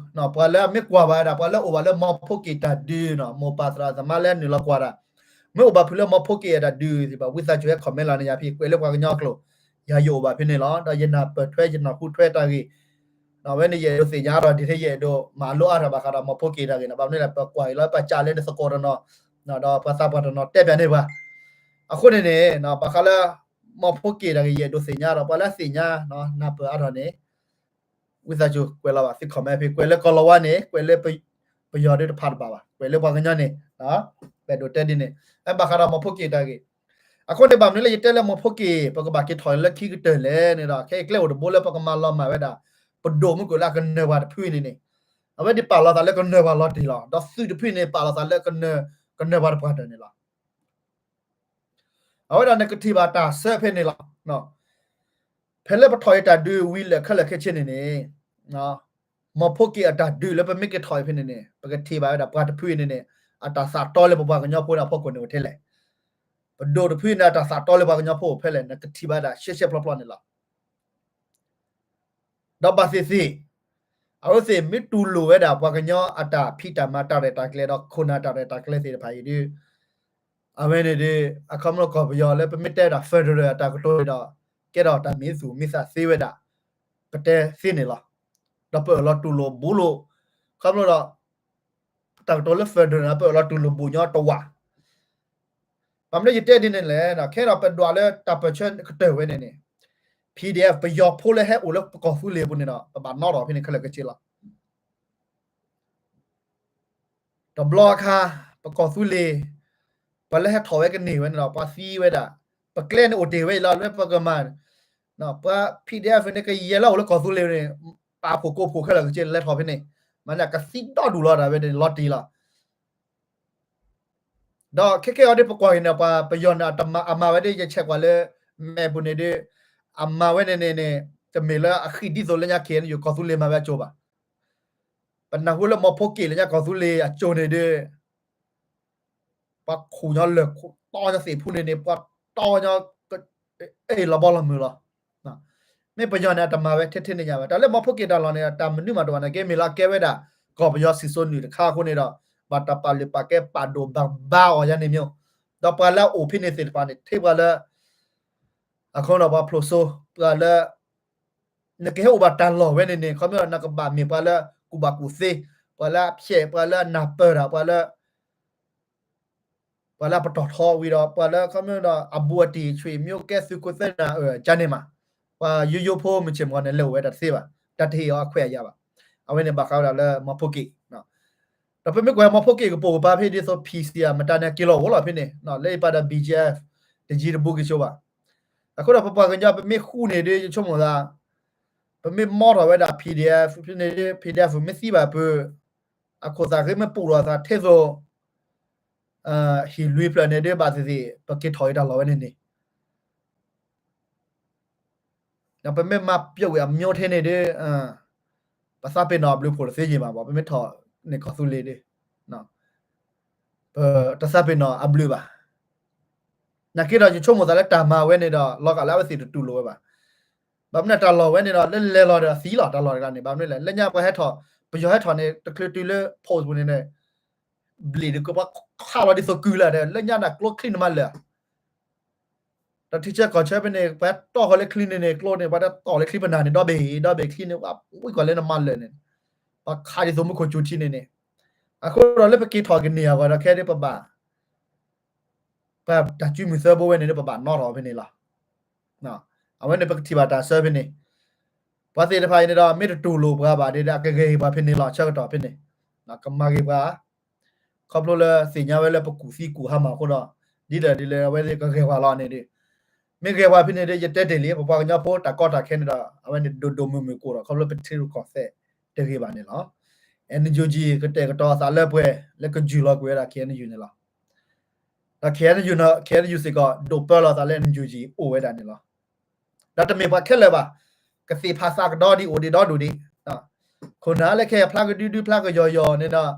ပှၤလၢအမ့ၢ်ကွၢ်ဘၣ်ဝဲဒၣ် ပှၤလၢအိၣ်ဘၣ်လၢမီၤဖိက့ၣ်တၢ်ဒုးနီၤ မိၢ်ပၢ်သရၣ်သမါလၢအနုာ်လီၤကွၢ်တၢ် မ့ၢ်အိၣ်ဘၣ်ဖုးလၢမီၤဖိက့ၣ်အတၢ်ဒုးသ့ၣ်တဖၣ် ဝံသးစူၤဟဲ comment လီၤန့ၣ်ယၤဖဲ ကွဲးလၢပှၤကညီအကျိာ် ယၤယအိၣ်ဘၣ်ဖဲန့ၣ်လီၤ. ဒီးယနၢ်ပၢၢ်ထွဲ ယနၢ်ဟူထွဲတၢ်ဂ့ၢ် အဝဲန့ၣ်ယအဲၣ်ဒိးသ့ၣ်ညါဒီး ဒ်ထဲယအဲၣ်ဒိးမၤလိအါထီၣ်ဘၣ်ဃးဒီးမီၤဖိက့ၣ်တၢ်ဂ့ၢ်န့ၣ် ဘၣ်မနုၤလဲၣ် ပကွၢ်အံၤလီၤ ပစးလၢနသကိးတနီၤ ဒီးပှၤသးပှၢ်တနီၤတဲပၠးန့ၢ်ပှၤ, အဃိန့ၣ်န့ၣ် ဘၣ်ဃးလၢ မီဖိက့ၤတၢ်ဂ့ၢ် ယအဲၣ်ဒိးသ့ၣ်ညါဒီး ပှၤလၢအသ့ၣ်ညါ နၢ်ပၢၢ်အါထီၣ်န့ၣ် ဝံသးစူၤကွဲးလီၤဘၣ်သု comment ဖဲ ကွဲးလၢကီၢ်လီၤဝါန့ၣ် ကွဲးလၢပယီၤဒီးတဖးတဘၣ်ဘၣ်, ကွဲးလၢပှၤကညီန့ၣ် ပအဲၣ်ဒိးတဲဒ်န့ၣ်, ဘၣ်ဃးဒီးမီဖိက့ၤတၢ်ဂ့ၢ်, အဃိန့ၣ် ဘၣ်မနုၤလၢယတဲလၢမီဖိက့ၤ ပကဘၣ်က့ၤထီၣ်လၢခံကတၢၢ်လဲၣ်န့ၣ်ဒီး ခဲအံၤကျဲအိၣ်တဘိလၢပကမၤလီၤမၢ်ဝဲဒၣ် ပဒိၣ်မုၢ်ကအိၣ်လၢအကနၢၤပှၤတဖုအံၤန့ၣ်န့ၣ်, အဝဲဒၣ်ပာ်လီၤသးလၢကနၢၤပှၤလီၤတံၢ်လီၤ. ဒီးသုးတဖုန့ၣ် ပာ်လီၤသးလၢ ကနၢၤပှၤတပှၢ်တၢၢ်န့ၣ်လီၤ. အဝဲဒၣ်နကထံၣ်ဘၣ်တၢ်ဆၢဖဲန့ၣ်လီၤ. ဖဲလၢပထီၣ်အံၤတၢ်ဒုးဝံၤလၢာ်ခဲလၢာ်ခဲဆ့န့ၣ်န့ၣ်, မီဖိက့ၤအတၢ်ဒုးလၢပမ့ၢ်က့ၤထီၣ်အံၤဖဲန့ၣ်န့ၣ် ပကထံၣ်ဘၣ်ဝဲဒၣ်ပှၤတဖုအံၤန့ၣ်န့ၣ် အတၢ်သးတီလၢပပှၤကညီဖိန့ၣ်အဖီခိၣ်န့ၣ်အိၣ်ထဲလဲၣ်. ပဒိၣ်တဖုန့ၣ် အတၢ်သးတီလၢပှၤကညီဖိအိၣ်ဖဲလဲၣ် နကထံၣ်ဘၣ်ဝဲဒၣ်ရှဲရှဲဖျီဖျီန့ၣ်လီၤ. ဒီးဘၣ်သ့ၣ်သ့ၣ် အဝဲသ့ၣ်မ့ၢ်တူၢ်လိာ်ဝဲဒၣ်ပှၤကညီအတၢ်ဖံးတၢ်မၤတၢ်ရဲၣ်တၢ်ကျဲၤဒီး ခိၣ်နၢ်တၢ်ရဲၣ်တၢ်ကျဲၤသ့ၣ်တဖၣ်အံၤဒီး အဝဲန့ၣ်ဒီး အခီပညီကီၢ်ပယီၤလၢပမ့ၢ်တဲဝဲဒၣ် federal အတၢ်ကတိၤန့ၣ်ဒီး ကဲထီၣ်တၢ်မ့ၢ်သူၣ်မ့ၢ်သးသ့ဝဲဒၣ် ပတဲသ့န့ၣ်လီၤ. ဒီးပအၢၣ်လီၤတူၢ်လိာ်ဘူးလိာ် အခီပညီဒီး တၢ်ကတိၤလၢ federal န့ၣ် ပအၢၣ်လီၤတူၢ်လိာ်ဘူးညီတဝာ် ဘၣ်မနုၤယတဲဒ်န့ၣ်လဲၣ်, ခဲဒီးပဒွးလၢတၢ်ပၢၢ်ဆၢကတၢၢ်ဝဲန့ၣ်န့ၣ် PDF ပယီၤဖိလၢဟဲအိၣ်လၢပကီၢ်သူလ့ၤပူၤန့ၣ်ဒီး ပဘၣ်နီထီၣ်ဖဲန့ၣ်ခဲလၢာ်ခဲဆ့လီၤ. တဘျီအခါ ပကီၢ်သူလ့ၤ ပှၤလၢဟဲထီၣ်ဝဲကန့ၢ်ဝဲန့ၣ်ဒီး ပှၤသံဝဲဒၣ် ပကျဲန့ၣ်အိၣ်တ့ၢ်ဝဲအံၤလီၤ လၢပကမၤ ပှၤ PDF န့ၣ် ကယဲၢ်လၢအိၣ်လၢကီၢ်သူလ့ၤန့ၣ် ပာ်ဖှိၣ်ကိးဖှိၣ်ခဲလၢာ်ခဲဆ့လဲၤထီၣ်ဖဲန့ၣ် မ့ၢ်န့ၣ် ကသံဒီဒူၣ်လီၤဒၣ်ဝဲန့ၣ် လီၤတံၢ်လီၤ. ဒီးခဲကဲအီၤဒ်ပကွၢ်က့ၤန့ၣ် ပှၤပယီၤန့ၣ် အမၤဝဲဒ်ယဆဲးကွၢ်လၢ မဲာ်ပူၤန့ၣ်ဒီး အမၤဝဲန့ၣ်န့ၣ်န့ၣ် တမ့ၢ်လၢအဃံဒ်သိးလၢညါ KNU ကီၢ်သူလ့ၤမၤဝဲအကၠိၤဘၣ်. ပနၢ်ဟူလၢမီဖိက့ၤလၢညါကီၢ်သူလ့ၤအကၠိၤန့ၣ်ဒီး ပှၤခူၣ်ညီလၢာ်ခူၣ်တီညီသ့ၣ်ဖူန့ၣ်န့ၣ် ပှၤတီညီ အဲၣ်လီၤဘီလီၤမုၢ်လီၤ. မ့ၢ်ပယီၤန့ၣ် အတမၤဝဲထဲထဲန့ၣ်ညါဘၣ်. တၢ်လၢမီဖိက့ၤတၢ်လီၢ်န့ၣ် တၢ်မနုၤမးတအိၣ်ဘၣ်န့ၣ် ကဲမ့ၢ်လၢအကဲဝဲဒၣ် ကီၢ်ပယီၤစံၣ်စိၤနုာ်တခါအဃိန့ၣ်ဒီး ဘၣ်တၢ်ပာ်လုၢ်ပာ်ကဲပာ်ဒိၣ်ဘၣ်ဘါအီၤယါန့ၣ်မ့ၢ် ဒီးပှၤလၢအအိၣ်ဖဲန့ၣ်သ့ၣ်တဖၣ်န့ၣ် ထဲပှၤလၢ အခီပညီပှၤဖျိးစိ ပှၤလၢ နကဟဲအိၣ်ဘၣ်တၢ်လီၢ်ဝဲန့ၣ်န့ၣ် ခီပညီနကဘၣ်မ့ၢ်ပှၤလၢကူၣ်ဘၣ်ကူၣ်သ့, ပှၤလၢအဖျဲး, ပှၤလၢအနၢ်ပၢၢ်တၢ်, ပှၤလၢ ပှၤလၢအပတီၢ်ထီဝံၤဒီး ပှၤလၢခီပညီဒီး အဘူးအတံၢ်ဆွေမျိုးကဲသုးခိၣ်သၢနၢ်အၢၣ်ကန့ၣ်မး, ပှၤယိယိဖိမုၢ်ဆ့ၣ်မုၢ်ဂီၤန့ၣ် လဲၤအိၣ်ဝဲဒၣ်တသ့ဘၣ်, တၢ်တဟ့ၣ်အီၤအခွဲးအယာ်ဘၣ်. အဝဲန့ၣ်ဘၣ်ဃးဝဲဒၣ်လၢမီဖိက့ၤ ဒီးပမ့ၢ်ကွၢ်မီဖိက့ၤကပိာ်ကပၤဖဲဒ်သိး P C မတၤန့ၣ် က့ၤလီၤအိၣ်လီၤဖဲန့ၣ် လၢယပာ်ဒီး B G F တယံၤတဘူးက့ၤဆိဘၣ်. အဃိဒီးပပှၤကညီပမ့ၢ်ဃူန့ၣ်ဒီး ယဆိကမိၣ်သး ပမ့ၢ်မီထီၣ်ဝဲဒၣ် PDF ဖဲန့ၣ် PDF မ့ၢ်သံဘၣ်ပၢၢ် အခိၣ်သးဂ့ၤမ့ၢ်ပူၤလီၤသးထဲသိး ဟံၣ်လွံၢ်ဖျၢၣ်န့ၣ်ဒီး ဘၣ်သ့ၣ်သ့ၣ် ပက့ၤထီၣ်အံၤတၢ်လီၢ်ဝဲန့ၣ်န့ၣ် ဒီးပမ့ၢ်မၤပျီဝံၤအမျိုးထဲန့ၣ်ဒီး ပသးပ့ၤနီၣ်အဘျုးဖှိၣ်တသ့ယံၤဘၣ် ပမ့ၢ်ထီၣ်န့ၢ်ကီၢ်သူလ့ၤဒီး ပတသးပ့ၤနီၣ်အဘျုးဘၣ်. နာ်က့ဒီး ယဆိကမိၣ်သးလၢတၢ်မၤဝဲန့ၣ်ဒီး လီၤဂာ်လၢအဝဲသ့ၣ်တတူၢ်လိာ်ဝဲဘၣ်. ဘၣ်မနုၤတၢ်လီၢ်ဝဲန့ၣ်ဒီး လၢလဲၤလီၤဒီးသံလီၤ တၢ်လီၢ်တဂၤန့ၣ် ဘၣ်မနုၤလဲၣ် လၢညါပှၤဟဲထီၣ် ပယီၤဟဲထီၣ်န့ၣ် တချုးတုၤလၢ post ပူၤန့ၣ်န့ၣ် ဘျံးဒီးကဘၣ်ခးလီၤဒ်သိးကုၢ်လၢ်ဒီး လၢညါန့ၣ်ကျိချံနမၤလၢာ် ဒီးထံဆၢကီၢ်ဆၢဖဲန့ၣ် ပှၤတီၢ်ဃီၤလၢချံန့ၣ်န့ၣ် ကျိန့ၣ် ပှၤတတီၢ်လၢချံပနၢ်န့ၣ် ဒီဘ့ၣ်ဒီဘ့ၣ်ချံန့ၣ် ပှၤဝံၣ်ကွၢ်လၢနမၤလၢာ်န့ၣ် ပှၤခးဒ်သိးမူခိၣ်စူၤထံန့ၣ်န့ၣ် အဃိဒီးလၢပက့ၤထီၣ်ကန့ၢ်အဂီၢ်ဒီးခဲဒ်ပဘၣ် ပတၢ်စုမုၢ်သၢဘိဝဲန့ၣ်ဒီး ပဘၣ်နီထီၣ်ဖဲန့ၣ်လီၤ. အဝဲန့ၣ်ပကထံၣ်ဘၣ်တၢ်ဆၢဖဲန့ၣ် ပှၤသ့ၣ်တဖၣ်အံၤန့ၣ်ဒီး မ့ၢ်တတူၢ်လိာ်ပှၤဘၣ်ဒီး အကဂဲၤပှၤဖဲန့ၣ်လီၤ ဆၢကတီၢ်ဖဲန့ၣ် ကမၤဂ့ၤပှၤ ခီဖျိလၢသ့ၣ်ညါဝဲလၢပကူၣ်သံကူၣ်ဟါမၢ်အဃိဒီး ဒ်လဲၣ်ဒ်လဲၣ်အဝဲသ့ၣ်ကဂဲၤပှၤလီၤန့ၣ်ဒီး မ့ၢ်ဂဲၤပှၤဖဲန့ၣ်ဒီး ယတဲတ့ၢ်လံ ပပှၤကညီဖိတၢ်ကီတၢ်ခဲန့ၣ်ဒီး အဝဲန့ၣ်ဒိၣ်ဒိၣ်မုၢ်မုၢ်ကိၣ်ဒီး ခီဖျိပထံရူၢ်ကီၢ်သဲးတဂ့ၤဘၣ်န့ၣ်လီၤ. NUG ကတဲာ်ကတီၤအသးလၢပှဲၤလၢကယူၢ်လီၤကွံာ်ဝဲဒၣ် KNU န့ၣ်လီၤ. ဒီး KNU န့ၣ် KNU စ့ၢ်ကီး ဒိးပၢလီၤသးလၢ NUG အိၣ်ဝဲဒၣ်န့ၣ်လီၤ. ဒီးတမ့ၢ်ပှၤခဲလၢာ်ဘၣ်, ကသ့ၣ်ဖးသးကဒီဒ်အိၣ်ဒံးဒီဒူၣ်ဒံး, ခိၣ်နၢ်လၢခဲအံၤဖျါကဒုဒုဖျါကယီၤယီၤန့ၣ်ဒီး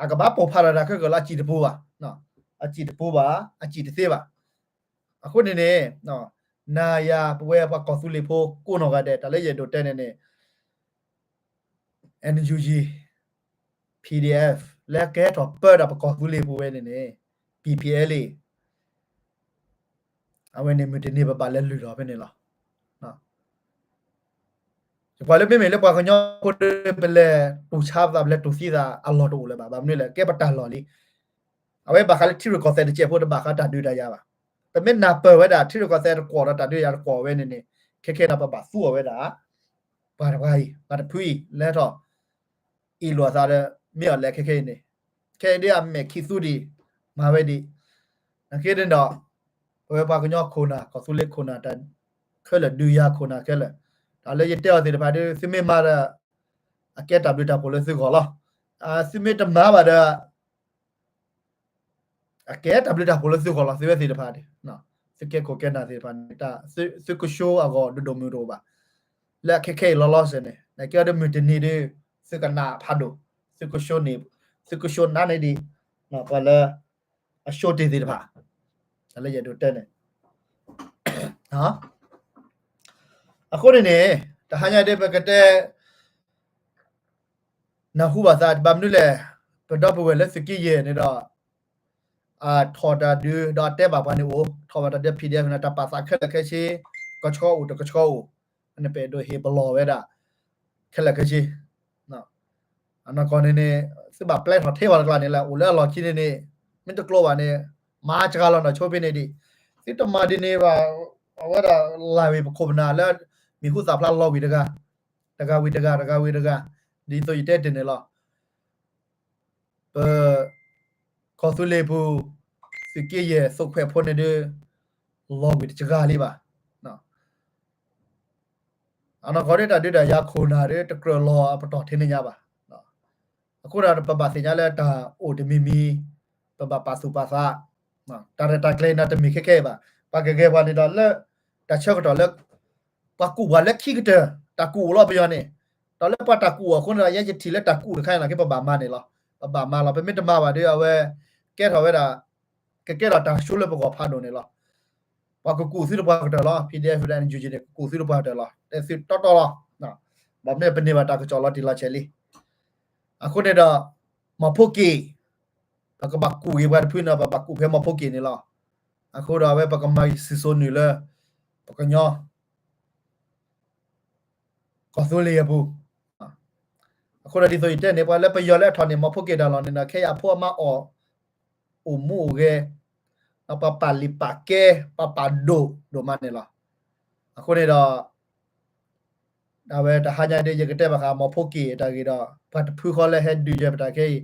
အကဘၣ်ပိာ်ဖးဒၣ်တၢ်ခဲကၢၢ်လၢအစံၣ်တပူၤဘၣ်, အစံၣ်တပူၤဘၣ်, အစံၣ်တသ့ဘၣ်. အဃိန့ၣ်န့ၣ် နၤယၤပဝဲပှၤကီၢ်သူလ့ၤဖိကိးနီၢ်ဂၤဒဲး တၢ်လၢယအဲၣ်ဒိးတဲန့ၣ်န့ၣ် NUG, PDF လၢကဟဲထီၣ်ပၢဒၣ်ပကီၢ်သူလ့ၤပူၤဝဲန့ၣ်န့ၣ် PPLA အဝဲန့ၣ်မုၢ်တနံၤပဘၣ်လဲၤလုၢ်ထီၣ်ဖဲန့ၣ်လီၤ. ယကွၢ်လၢမ့မ့ၢ်လၢပှၤကညီဖိဒီး ပလဲၤတူၢ်ဆါပသး ပလဲၤတူၢ်သံသးအလီၢ်တအိၣ်လၢၤဘၣ်. ဘၣ်မနုၤလဲၣ် ကဲပတၢ်လီၢ်လံ. အဝဲဘၣ်ဃးလၢထံရူၢ်ကီၢ်သဲးတစဲးဖိ တဘၣ်ဃးတၢ်ဒုးတၢ်ယၤဘၣ်. ပမ့ၢ်နၢ်ပၢၢ်ဝဲဒၣ် ထံရူၢ်ကီၢ်သဲးတကွီၢ်ဒီးတၢ်ဒုးတၢ်ယၤတကွီၢ်ဝဲန့ၣ်န့ၣ် ခဲခဲဒီးပဘၣ်သူအီၤဝဲဒၣ် ပှၤတပှၤအံၤ ပှၤတဖုအံၤ လဲၤထီၣ် အ့ၣ်လိာ်အသးဒီး မ့ၢ်အီၤလဲၤခဲခဲအံၤန့ၣ် ခဲအံၤဒ်အမဲာ်ခံသူဒံး မၤဝဲဒံး နာ်က့န့ၣ်ဒီး ပဝဲပှၤကညီခိၣ်နၢ် ကီၢ်သူလ့ၤခိၣ်နၢ် တၢ်ခဲလၢာ် ဒုးယၤခိၣ်နၢ်ခဲလၢာ် တၢ်လၢယတဲအီၤသ့ၣ်တဖၣ်ဒီး သုမ့ၢ်မၤဒီး အကဲတၢ်ဘျုးတၢ်ဖှိၣ်လၢသုဂီၢ်လီၤ. သုမ့ၢ်တမၤဘၣ်ဒီး အကဲတၢ်ဘျုးတၢ်ဖှိၣ်လၢသုဂီၢ်လီၤ. သုဝဲသ့ၣ်တဖၣ်ဒီး သုကဲခိၣ်ကဲနၢ်သ့ၣ်တဖၣ်န့ၣ် သုကၠိအဂီၢ်ဒိၣ်ဒိၣ်မုၢ်မုၢ်တအိၣ်ဘၣ်. လၢအခဲခဲအံၤလီၤလီၤဆဲးန့ၣ် နာ်က့ဒီးမုၢ်တနံၤဒီး သုကနၣ်ဖးဒိၣ် သုကၠိန့ၣ် သုကၠိနါန့ၣ်ဒံး ပှၤလၢ အကၠိတ့ၢ်သ့ၣ်တဖၣ် တၢ်လၢယအဲၣ်ဒိးတဲန့ၣ် အဃိန့ၣ်န့ၣ် တဟါညါဒ်ပကတဲ နၢ်ဟူဘၣ်သး ဘၣ်မနုၤလဲၣ် ပဒီပုၢ်ဝဲၢ်လၢသုးက့ယဲၢ်န့ၣ်ဒီး ထီၣ်တၢ်ဒုး ဒီးအတဲဘၣ်ပှၤန့ၣ်အိၣ် ထီၣ်ဘၣ်တၢ်ဒုး PDF န့ၣ် တၢ်ပာ်သးခဲလၢာ်ခဲဆ့ ကဆှီအိၣ်တကဆှီအိၣ် န့ၣ်ပအဲၣ်ဒိးဟ့ၣ်ပလီၢ်ဝဲဒၣ် ခဲလၢာ်ခဲဆ့ အနီၢ်ကီၢ်န့ၣ်န့ၣ် သုဘၣ်ပျဲထီၣ်ထဲပှၤတကျါန့ၣ်လၢ အိၣ်လၢအလီၢ်ခံန့ၣ်န့ၣ် မ့ၢ်တကျိဘၣ်န့ၣ် မၤစှၤလီၤနီၢ်ဆိဖဲန့ၣ်ဒံး သုတမၤဒ်န့ၣ်ဘၣ် အဝဲဒၣ်လၢ်ဝံၤပခိၣ်ပနၢ်လၢ မံၤဟူသၣ်ဖျါလီၤဝံၤတဂၤ တဂၤဝံၤတဂၤ တဂၤဝံၤတဂၤ ဒ်သိးယတဲတ့ၢ်န့ၣ်လီၤ. ပ ကီၢ်သူလ့ၤပူၤ သုးက့ယဲၢ်သုးခွဲးဖိန့ၣ်ဒီး လီၤဝံၤတစှၤလံဘၣ်. အနီၢ်ကီၢ်ဒ်တၢ်ဒုးတၢ်ယၤခိၣ်နၢ်ဒီး တကြၢးလီၤအပတီၢ်ထဲန့ၣ်ညါဘၣ်. အဃိဒီးပဘၣ်သ့ၣ်ညါလၢတၢ်အိၣ်တမံၤမံၤ ပဘၣ်ပာ်သူၣ်ပာ်သး တၢ်ရဲၣ်တၢ်ကျဲၤန့ၣ်တမ့ၢ်ခဲခဲအံၤဘၣ်. ပှၤကဂဲၤပှၤန့ၣ်ဒီးလၢ တၢ်ဆၢကတီၢ်လၢ ပှၤကူၣ်ပှၤလၢခံကတၢၢ် တၢ်ကူၣ်အိၣ်လီၤပယီၤန့ၣ် ဒီးလၢပှၤတၢ်ကူၣ်အီၤအဃိန့ၣ်ဒီး ယဲယထံၣ်လၢတၢ်ကူၣ်တခါအံၤလီၤ က့ပဘၣ်မၤန့ၣ်လီၤ. ပဘၣ်မၤလီၤ ပမ့ၢ်တမၤဘၣ်ဒီး အဝဲ ကဲထီၣ်ဝဲဒၣ် ကကဲထီၣ်တၢ်ကဆှီလၢပဂီၢ်ဖးဒိၣ်န့ၣ်လီၤ. ပှၤကကူၣ်သုတပှၢ်ကတၢၢ်လီၤ PDF ဒီး NUG န့ၣ် ကကူၣ်သုတပှၢ်ကတၢၢ်လီၤ တဲသုတီတီလီၤ. ဘၣ်မနုၤပန့ၢ်ဘၣ်တၢ်ကစီၣ်လီၤတံၢ်လီၤဆဲးလံ. အဃိန့ၣ်ဒီး မီၢ်ဖိက့ၣ် ပကဘၣ်ကူၣ်ဂ့ၤပှၤတဖုန့ၣ် ပဘၣ်ကူၣ်ဖဲမီၢ်ဖိက့ၣ်န့ၣ်လီၤ. အဃိဒီးအဝဲပကမၤစံၣ်စိၤနုာ်လၢ ပကညီ ကီၢ်သူလ့ၤအပူၤ အဃိဒီးဒ်သိးယတဲန့ၣ် ပှၤလၢပယီၤလၢအထီၣ်န့ၢ်မီၢ်ဖိက့ၣ်တၢ်လီၢ်န့ၣ်ဒီး ခဲအံၤအဖိအမါအီၣ် အိၣ်မူအိၣ်ဂဲၤ ဒီးပှၤပာ်လုၢ်ပာ်ကဲ ပှၤပာ်ဒိၣ်ဒိၣ်မးန့ၣ်လီၤ. အဃိန့ၣ်ဒီး အဝဲတဟါညါဒ် ယကတဲဘၣ်ဃးမီၢ်ဖိက့ၣ်တၢ်ဂ့ၢ်ဒီး ပှၤတဖုဃီလၢဟဲဒုးယဲၢ်ပတၢ်ခဲအံၤ ဒီ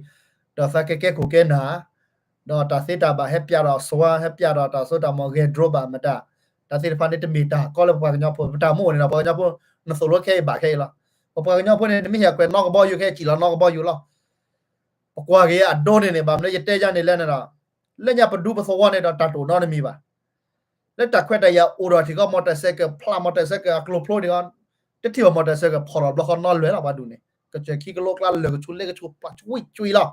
းသးကဲကဲခိၣ်ကဲနၢ် ဒီးတၢ်သ့တၢ်ဘၣ်ဟဲပျးဒီးအစွါ ဟဲပျးဒီးတၢ်စိတၢ်မီၤ ဂဲၤ drone ဘၣ်မတၤ တၢ်သ့ၣ်တဖၣ်န့ၣ်တမ့ၢ်တၢ်ကီလၢပပှၤကညီဖိ ပတၢ်မူအိၣ်န့ၣ်ဒီး ပှၤကညီဖိ နသိၣ်လိခဲအံၤဘၣ်ခဲအံၤလီၤ. ပပှၤကညီဖိန့ၣ် နမ့ၢ်ဟဲကွဲးနီၣ်ကဘီယူၤခဲအံၤ စံၣ်လီၤနီၣ်ကဘီယူၤလီၤ. ပကွၢ်က့ၤအဒိန့ၣ်န့ၣ် ဘၣ်မနုၤယတဲယါန့ၣ်လဲၣ်န့ၣ်ဒီး လၢညါပဒူပသဝီန့ၣ်ဒီး တၢ်တအိၣ်နီတမံၤဘၣ်. လၢတၢ်ခွဲးတၢ်ယာ်အိၣ်ဒီးထံကီၢ် မီၢ်တဲၣ်စဲးကၢၣ် ဖျးမီၢ်တဲၣ်စဲးကၢၣ် အကျိၤဖျိန့ၣ် တထံၣ်ဘၣ်မီၢ်တဲၣ်စဲးကၢၣ် ဖီၣ်လီၤဘျီဃီနီၣ်လွဲၢ်လီၤ ပှၤဒူၣ်န့ၣ် ကစၢၢ်ခံကလိကျါ လၢာ်ကဆူလဲကဆူ ပှၤကွံာ်ကွံာ်လီၤ.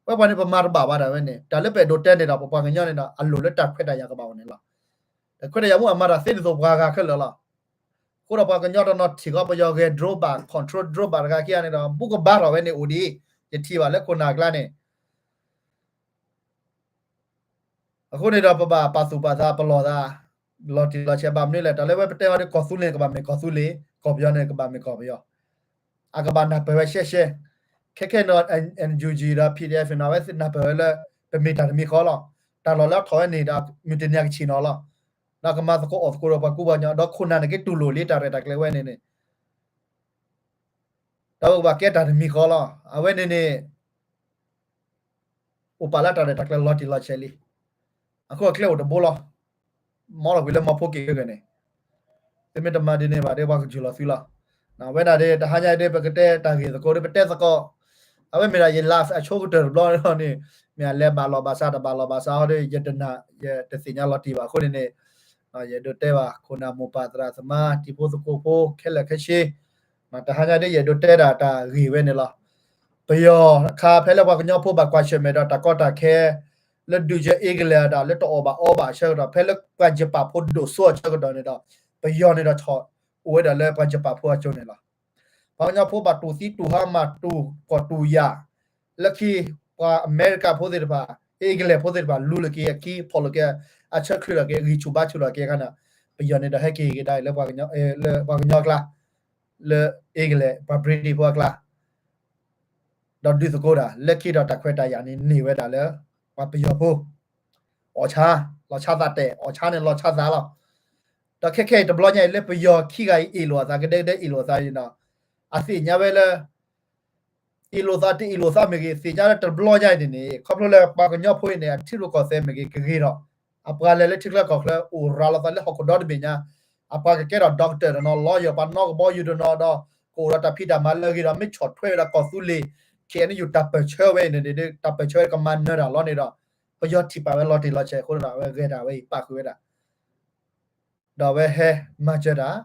ဝဲပှၤန့ၣ် ပမၤတဘၣ်ဘၣ်ဒၣ်ဝဲန့ၣ် တၢ်လၢပအဲၣ်ဒိးတဲန့ၣ်ဒီး ပပှၤကညီန့ၣ်ဒီး အလိၣ်လၢတၢ်ခွဲးတၢ်ယာ်ကဘၣ်အိၣ်န့ၣ်လီၤ. တၢ်ခွဲးတၢ်ယာ်မ့ၢ်အမၤတၢ်သ့ဒ်သိးပှၤဂၤခဲလၢာ်လီၤ. အဃိဒီးပှၤကညီတနီၤထံၣ်ကီး ပယီၤဂဲၤ drone ဘၣ် control drone ဘၣ်တဂၤခံဂၤန့ၣ်ဒီး ဘူးကဘါထီၣ်ဝဲန့ၣ်အိၣ်ဒံး ယထံၣ်ဘၣ်လၢခိၣ်နၢ်အကျါန့ၣ် အဃိန့ၣ်ဒီး ပဘၣ်ပာ်သူၣ်ပာ်သး ပလီၢ်သး လီၤတံၢ်လီၤဆဲး ဘၣ်မနုၤလဲၣ် တၢ်လၢဝဲပတဲအီၤဒီး ကီၢ်သူလ့ၤန့ၣ် ကဘၣ်မ့ၢ်ကီၢ်သူလ့ၤ, ကီၢ်ပယီၤန့ၣ် ကဘၣ်မ့ၢ်ကီၢ်ပယီၤ, အကဘၣ်နၢ်ပၢၢ်ဝဲရှဲရှဲ, ခဲခဲန့ၣ် NUG ဒီး PDF န့ၣ် အဝဲသ့ၣ်နၢ်ပၢၢ်ဝဲလၢ ပမ့ၢ်တၢ်တမံၤဃီလီၤ. တၢ်လီၢ်လၢအထီၣ်ဝဲန့ၣ်ဒီး မုၢ်တနံၤအကဆ့ၣ်နီၤလီၤ. ဒီးကမၤသကိးအီၣ်သကိးဒီးပှၤကူပှၤကညီ ဒီးခိၣ်နၢ်န့ၣ်က့တူၢ်လိာ်လံ တၢ်ရဲၣ်တၢ်ကျဲၤဝဲန့ၣ်န့ၣ် ဒီးပကဘၣ်ကဲတၢ်တမံၤဃီလီၤ. အဝဲန့ၣ်န့ၣ် အိၣ်ပာ်လၢတၢ်ရဲၣ်တၢ်ကျဲၤလီၤတံၢ်လီၤဆဲးလံ. အဃိအကျဲအိၣ်တဘိလီၤ. မီလီၤကွံာ်လၢမီဖိက့ၤဂ့ၤန့ၣ် သုမ့ၢ်တမၤဒ်န့ၣ်ဘၣ်ဒီး ပှၤကစၢၢ်လီၤသုလီၤ. ဝဲဒၣ်ဒီး တဟါညါအံၤဒီး ပကတဲတၢ်ဂ့ၢ်သကိးဒီး ပတဲသကိး အဝဲမ့ၢ်ဒၣ်ယ live အဆိကတၢၢ်တဘျီန့ၣ် မ့ၢ်အလဲၤဘၣ်လီၤဘၣ်စး တဘၣ်လီၤဘၣ်စးဟီဒီး ယတနာ် ယတသ့ၣ်ညါလီၤတံၢ်ဘၣ်အဃိန့ၣ်န့ၣ် ယအဲၣ်ဒိးတဲဘၣ် ခိၣ်နၢ်မိၢ်ပၢ်သရၣ်သမါ တံၤဖိသကိးဖိ ခဲလၢာ်ခဲဆ့ တဟါညါဒ်ယအဲၣ်ဒိးတဲဒၣ်တၢ်ဂ့ၢ်ဝဲန့ၣ်လီၤ. ပယီၤအခါဖဲလၢပှၤကညီဖိဘၣ်ကွၢ်ဆၢၣ်မဲာ်ဒီးတၢ်ကီတၢ်ခဲ လၢဒုးယဲၢ်အ့ကလဲၣ်ဒၣ် လၢတအီၣ်ဘၣ်အီဘၣ်အဆၢကတီၢ် ဖဲလၢပှၤယပၣ်ဖိဒိၣ်စိအဆၢကတီၢ်န့ၣ်ဒီး ပယီၤန့ၣ်ဒီးဆီၣ်အိၣ်ဝဲဒၣ်လၢပှၤယပၣ်ဖိအစိၤန့ၣ်လီၤ. ပှၤကညီဖိဘၣ်တူၢ်သံတူၢ်ဟါမၢ်တူၢ်ကီၢ်တူၢ်ယာ် လၢခံ ပှၤအမဲရကၤဖိသ့ၣ်တဖၣ် အ့ကလဲၣ်ဖိသ့ၣ်တဖၣ် လူလီၤက့ၤအခံ ဖီၣ်လိာ်က့ၤ အဆၢချုးထီၣ်က့ၤ ဂံၢ်ဆူၣ်ဘါဆူၣ်ထီၣ်က့ၤအခါန့ၣ် ပယီၤန့ၣ်ဒီးဟဲက့ၤကဒါအံၤလၢ လၢပှၤကညီအကျါ လၢအ့ကလဲၣ် ပှၤ British ဖိအကျါ ဒီးဒုးသကိးတၢ် လၢခံဒီးတၢ်ခွဲးတၢ်ယာ်န့ၣ်န့ၢ်ဝဲဒၣ်လၢ ပှၤပယီၤဖိ အီၣ်ဆါ, လီၤဆါသးတဲာ်, အီၣ်ဆါန့ၣ်လီၤဆါသးလီၤ. ဒီးခဲခဲအံၤတဘျီညါအံၤ လၢပယီၤခံဂၤအံၤအ့ၣ်လိာ်အသး ကဒဲကဒဲအ့ၣ်လိာ်အသးန့ၣ်ဒီး အသ့ၣ်ညါဝဲလၢ အ့ၣ်လိာ်သးတအ့ၣ်လိာ်သးမ့ၢ်ဂ့ၤ သ့ၣ်ညါလၢတဘျီညါအံၤန့ၣ်န့ၣ် ခီဖျိလၢပှၤကညီဖိအံၤန့ၣ် အထံရူၢ်ကီၢ်သဲးမ့ၢ်ဂ့ၤ ကဂ့ၤဒီး အပှၤလဲၤလၢထံချၢကီၢ်ချၢ အိၣ်ရၤလီၤသးလၢဟီၣ်ခိၣ်ဒီတဘ့ၣ်ညါ, အပှၤကကဲထီၣ် doctor တနီၤ lawyer ပှၤနီၢ်ကဘီယူၤတနီၤဒီး ကအိၣ်ဒီးတၢ်ဖံးတၢ်မၤလၢအဂ့ၤဒီး မ့ၢ်ဆီၣ်ထွဲဝဲဒၣ်ကီၢ်သူလ့ၤ ခဲအံၤန့ၣ် ယူၤတၢ်ပၢၢ်ဆၢဝဲအံၤန့ၣ် တၢ်ပၢၢ်ဆၢဝဲကမၤနၢၤတၢ်လီၤန့ၣ်ဒီး ပယီၤထံၣ်ပာ်ဝဲလီၤတံၢ်လီၤဆဲးအဃိဒီး အဝဲဂဲၤတၢ်ဝဲအံၤပာ်ဃုာ်ဝဲဒၣ် ဒီးအဝဲဟဲမၤစၢၤ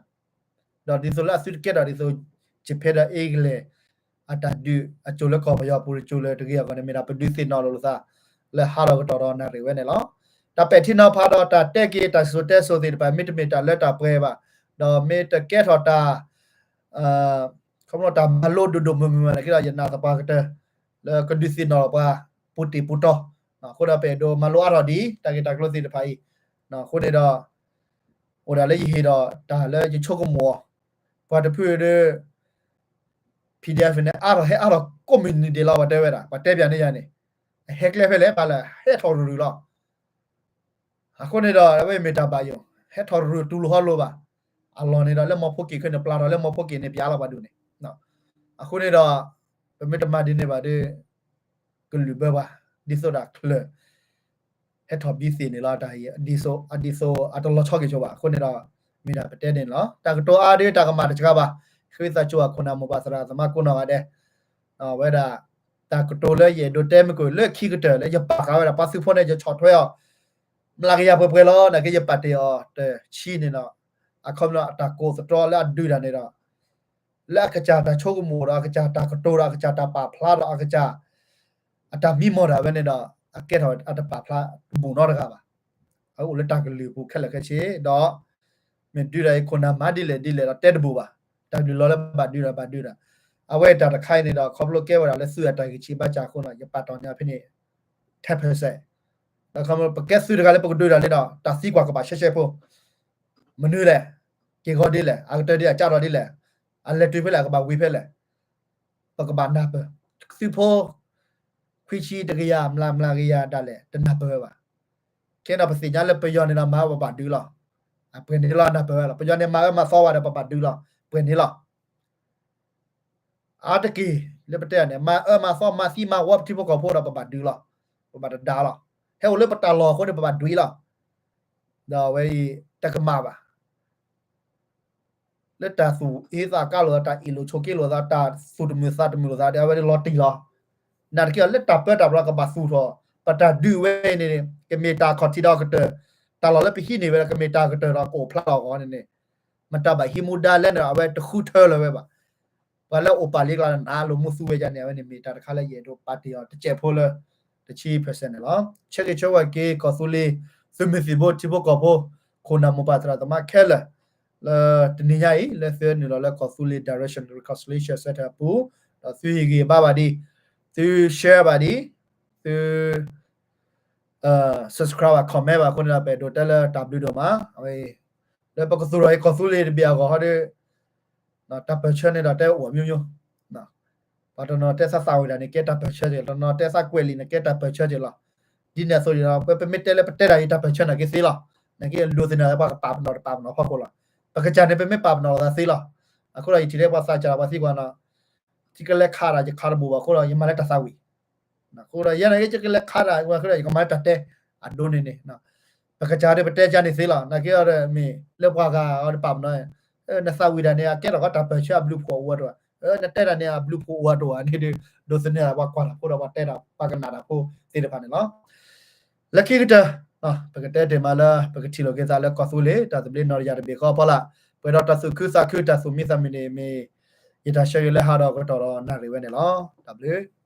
တၢ် ဒီးဒ်သိးလၢအသုတကဲထီၣ်ဒ်သိး Japan ဒီးအ့ကလဲၣ် အတၢ်ဒုးအကၠိလၢကီၢ်ပယီၤပူၤတကၠိလၢတဂ့ၤအဂီၢ်န့ၣ် မ့ၢ်ဒၣ်ပဒုးသ့ၣ်နီၣ်လိာ်သး လၢဟးထီၣ်ကတီၢ်ဒီးနၣ်ရံၣ်ဝဲန့ၣ်လီၤ. တၢ်ပဲာ်ထံနီၤဖးဒီးတၢ်တဲက့ၤတၢ်စံၣ်စိၤတဲစိၤသ့ၣ်တဖၣ် မ့တမ့ၢ်တၢ်လၢတၢ်ပှဲၤဘၣ်, ဒီးမ့ၢ်တကဲထီၣ်တၢ် ခီဖျိတၢ်မၤလိဒိၣ်ဒိၣ်မုၢ်မုၢ်မးန့ၣ်က့ဒီး ယနာ်သပှၢ်ကတၢၢ် လၢကဒုးသ့ၣ်နီၣ်လီၤပှၤ ပူၤတ့ၢ်ပူၤတီၤ, အဃိဒီးပအဲၣ်ဒိးမၤလိအါထီၣ်ဒ် တၢ်ဂ့ၢ်တၢ်ကျိၤသ့ၣ်တဖၣ်အံၤ, အဃိန့ၣ်ဒီး အိၣ်ဒၣ်လၢယဟ့ၣ်ဒီးတၢ်လၢယဆိကမိၣ်အီၤ, ပှၤတဖုဒီး PDF န့ၣ် အါထီၣ်ဟဲအါထီၣ်ကိးမုၢ်နံၤဒဲးလီၤ ပှၤတဲဝဲဒၣ် ပှၤတဲပၠးန့ၢ်ယၤန့ၣ်, အဟဲကျဲဖဲလဲၣ် ပှၤလၢဟဲထီၣ်ရုၢ်ရုၢ်လီၤ. အဃိန့ၣ်ဒီး အဝဲမ့ၢ်တၢ်ဘၣ်ယိၣ်, ဟဲထီၣ်ရုၢ်ရုၢ်တူၢ်လိာ်ဟီလိာ်ဘၣ်, အလီၢ်န့ၣ်ဒီး လၢမီဖိက့ၤခဲန့ၣ် ပျၢ်ထီၣ်လၢမီဖိက့ၤန့ၣ် ပျၢ်လီၤပှၤဒုးန့ၣ်, အဃိန့ၣ်ဒီး ပမ့ၢ်တမၤဒ်န့ၣ်ဘၣ်ဒီး ကလုာ်ဘၢပှၤ ဒ်သိးဒၣ်ချၢၣ် ဟဲထီၣ်ဘံသ့ၣ်န့ၣ်လီၤ. တၢ်အံၤ ဒ်သိး အဒ်သိးအတလီၤဆီက့ၤဆိဘၣ် အဃိန့ၣ်ဒီး မ့ၢ်ဒၣ်ပတဲန့ၣ်လီၤ. တၢ်ကတိၤအါဒ်တၢ်ကမၣ်တစှၤဘၣ်, ဃ့သးကၠိအခိၣ်နၢ်မိၢ်ပၢ်သရၣ်သမါကိးနီၢ်ဂၤဒဲး, ဝဲဒၣ် တၢ်ကတိၤလၢယအဲၣ်ဒိးတဲမ့ၢ်ကီး လၢခံကတၢၢ်လၢယပာ်ဃာ်ဝဲဒၣ်ပှၤသုးဖိန့ၣ် ယဆီၣ်ထွဲအီၤ မျးကယၤပှဲၤပှဲၤလီၤ. နာ်က့ယပာ်တ့ၢ်အီၤတဆံန့ၣ်ဒီး အခီပညီအတၢ်ကိးသတြီလၢအဒုးတၢ်န့ၣ်ဒီး လၢအကစၢ်တၢ်ဆိကမိၣ်ဒီး အကစၢ်တၢ်ကတိၤဒီး အကစၢ်တၢ်ပာ်ဖျါဒီး အကစၢ် အတၢ်မံမီၢ်ဒၣ်ဝဲန့ၣ်ဒီး အကဲထီၣ်အတပာ်ဖျါတဘူၣ်နီတဂၤဘၣ်. အအိၣ်လၢတၢ်ကလုၢ်ပူၤခဲလၢာ်ခဲဆ့ဒီး မ့ၢ်ဒုးတၢ်အံၤခိၣ်နၢ်မၤဒ်လဲၣ်ဒ်လဲၣ်ဒီးတဲတဘူၣ်ဘၣ်. တၢ်ကလုၢ်လီၤလၢဘၣ်ဒုးဒီးဘၣ်ဒုးဒီး အဝဲတၢ်တခါအံၤန့ၣ်ဒီး ခီဖျိကဲဝဲဒၣ်လၢသုးအတၢ်ဂံၢ်ဆံးဘါစၢ်အဃိန့ၣ် ယပာ်တီၢ်န့ၢ်ဖဲန့ၣ် ten percent ဒီးခီဖျိပကဲသုးတဂၤလၢပကဒုးတၢ်လံဒီး တၢ်သံကွၢ်ကဘၣ်ရှဲရှဲဖိ မနုၤလဲၣ်, က့ၤဂီၤဒ်လဲၣ်, အကတၢၢ်ဒ်အကၢ်ထီၣ်ဒ်လဲၣ်, အလဲၤတုၤဖဲလဲၣ် အကဘၣ်ဝံၤဖဲလဲၣ်, ပကဘၣ်နၢ်ပၢၢ်, သုးဖိ ခွံဆံတကယၤ မျးမျးကယၤဒၣ်လဲာ် တနၢ်ပၢၢ်ဝဲဘၣ်. ခဲဒီးပသ့ၣ်ညါလၢပယီၤန့ၣ်ဒီးမၤဝဲပဘၣ်ဒုးလီၤ. အပှဲၤန့ၣ်လီၤ နၢ်ပၢၢ်ဝဲလီၤ. ပယီၤန့ၣ်မၤအၢမၤသီဝဲဒီးပဘၣ်ဒုးလီၤ. ပှဲၤန့ၣ်လီၤ. အါတက့ၢ်လၢပတဲန့ၣ် မၤအၢမၤသီမၤသံမၤဝီပထံဖိကီၢ်ဖိဒီးပဘၣ်ဒုးလီၤ. ပဘၣ်တဒါလီၤ. ဟဲအိၣ်လၢပတၢ်လီၢ်အဃိန့ၣ် ပဘၣ်ဒုးလီၤ. ဒီးအဝဲအံၤ တကမၣ်ဘၣ် လၢတၢ်သူၣ်အ့သးကါလိာ်သး တၢ်အ့ၣ်လိာ်ဆိးက့လိာ်သး တၢ်သူၣ်တမုာ်သးတမုာ်လိာ်သးဒီး အဝဲဒၣ်လီၤတံၢ်လီၤ. နာ်သက့ဒီး လၢတၢ်ပၢတၢ်ပြးကဘၣ်သူၣ်ထီၣ် ပတၢ်ဒုးဝဲအံၤန့ၣ် ကမ့ၢ်တၢ်ခီၣ်ထံးဒီးကတၢၢ်, တၢ်လီၢ်လၢပဟံးန့ၢ်ဝဲဒီး ကမ့ၢ်တၢ်ကတၢၢ်ဒီးကအိၣ်ဖျါလီၤအဂီၢ်န့ၣ်န့ၣ် မတၤဘၣ်ဟံးမူဒါလဲၣ်န့ၣ် အဝဲတဃုထၢလၢၤဝဲဘၣ်. ပှၤလၢအအိၣ်ပာ်လံကျါန့ၣ် နးလိာ်မူသူဝဲဒၣ်န့ၣ် အဝဲန့ၣ်မ့ၢ်တၢ်တခါလၢယအဲၣ်ဒိးပာ်တ့ၢ်အီၤတစဲးဖိလၢ တဆံ percent န့ၣ်လီၤ. ဆၢဂ့ၤဆၢဝါက့ၤ ကီၢ်သူလ့ၤ သုးမုၢ်သံၣ်ဘိ ထံဖိကီၢ်ဖိ ခိၣ်နၢ်မိၢ်ပၢ်သရၣ်သမါခဲလၢာ် လၢတနံၤညါအံၤ လၢသုနုာ်လီၤလၢကီၢ်သူလ့ၤ Direction Reconciliation Center အပူၤ, ဒီးသုဟ့ၣ်ဂံၢ်ဘါဘၣ်ဒံး, သု share ဘၣ်ဒံး, သု subscribe ဘၣ် comment ဘၣ်အဃိန့ၣ်ဒီး ပအဲၣ်ဒိးတဲလၢတၢ်ဘျုးဒိၣ်မး, အဝဲ လၢပကသူၣ်ထီၣ်က့ၤကီၢ်သူလ့ၤတဘ့ၣ်အဂီၢ်ဟီဒီး တၢ်ပၢၢ်ဆၢန့ၣ်ဒီးတဲအိၣ်အမျိုးမျိုး, ပှၤတနီၤတဲသးသးဝံၣ်တၢ်န့ၣ် ကဲတၢ်ပၢၢ်ဆၢက့ၤ, တနီၤတဲသးကွဲးလံာ်န့ၣ် ကဲတၢ်ပၢၢ်ဆၢက့ၤလီၤ. ဒ်န့ၣ်အသိးဒီး ပမ့ၢ်တဲလၢပတဲတၢ်အံၤ တၢ်ပၢၢ်ဆၢနာ်က့သ့လီၤ. နာ်က့အလိၤသ့ၣ်န့ၣ်ပှၤကပာ်ပနီၣ်တပာ်ပနီၣ်ဖီခိၣ်လီၤ. ပကစၢ်န့ၣ် ပမ့ၢ်ပာ်ပနီၣ်လိာ်သးသ့လီၤ. အဃိဒီးယထံၣ်လၢပှၤသးစၢ်ပှၤသံကွၢ်နီၤ ယကလဲၤခးတၢ် ယခးတဘူၣ်ဘၣ်အဃိဒီး ယမၤလၢတၢ်သးဝံၣ် အဃိဒီး ယဲန့ၣ် ယကလဲၤခးတၢ် ယကမၤလၢတၢ်တဲ အဒိန့ၣ်န့ၣ် ပကစၢ်ဒီးပတဲကါန့ၣ်သ့လီၤ. နာ်က့အီၤဒီးမ့ၢ်လၢပှၤဂၤအီၤဒီးပာ်ပနီၣ်, နသးဝံၣ်တၢ်န့ၣ် အကဲထီၣ်ကီးတၢ်ပၢၢ်ဆၢအဘျုးဖှိၣ်အဝဲတအိၣ်, နတဲတၢ်န့ၣ် အဘျုးဖှိၣ်အဝဲတအိၣ်န့ၣ်ဒီး ဒိးသန့ၤပှၤကွၢ်တၢ်ဖိဒီးပှၤတဲတၢ်ပှၤကနၣ်တၢ်ဖိသ့ၣ်တဖၣ်န့ၣ်လီၤ. လၢခံကတၢၢ် ပကတဲတ့ၢ်မးလၢ ပကထံၣ်လိာ်က့ၤသးလၢကီၢ်သူလ့ၤ တၢ်သဘျ့နီၢ်တယၢ်တဘ့ၣ်ဃီအဖီလာ်, ပှဲၤဒီးတၢ်သူၣ်ခုသးခု တၢ်သူၣ်မံသးမုာ်န့ၣ်မ့ၢ် ယတၢ်ဆၢဂ့ၤလၢဟးဒီးကတီၢ်ဒီးနၣ်ရံၣ်ဝဲန့ၣ်လီၤ. တၢ်ဘျုး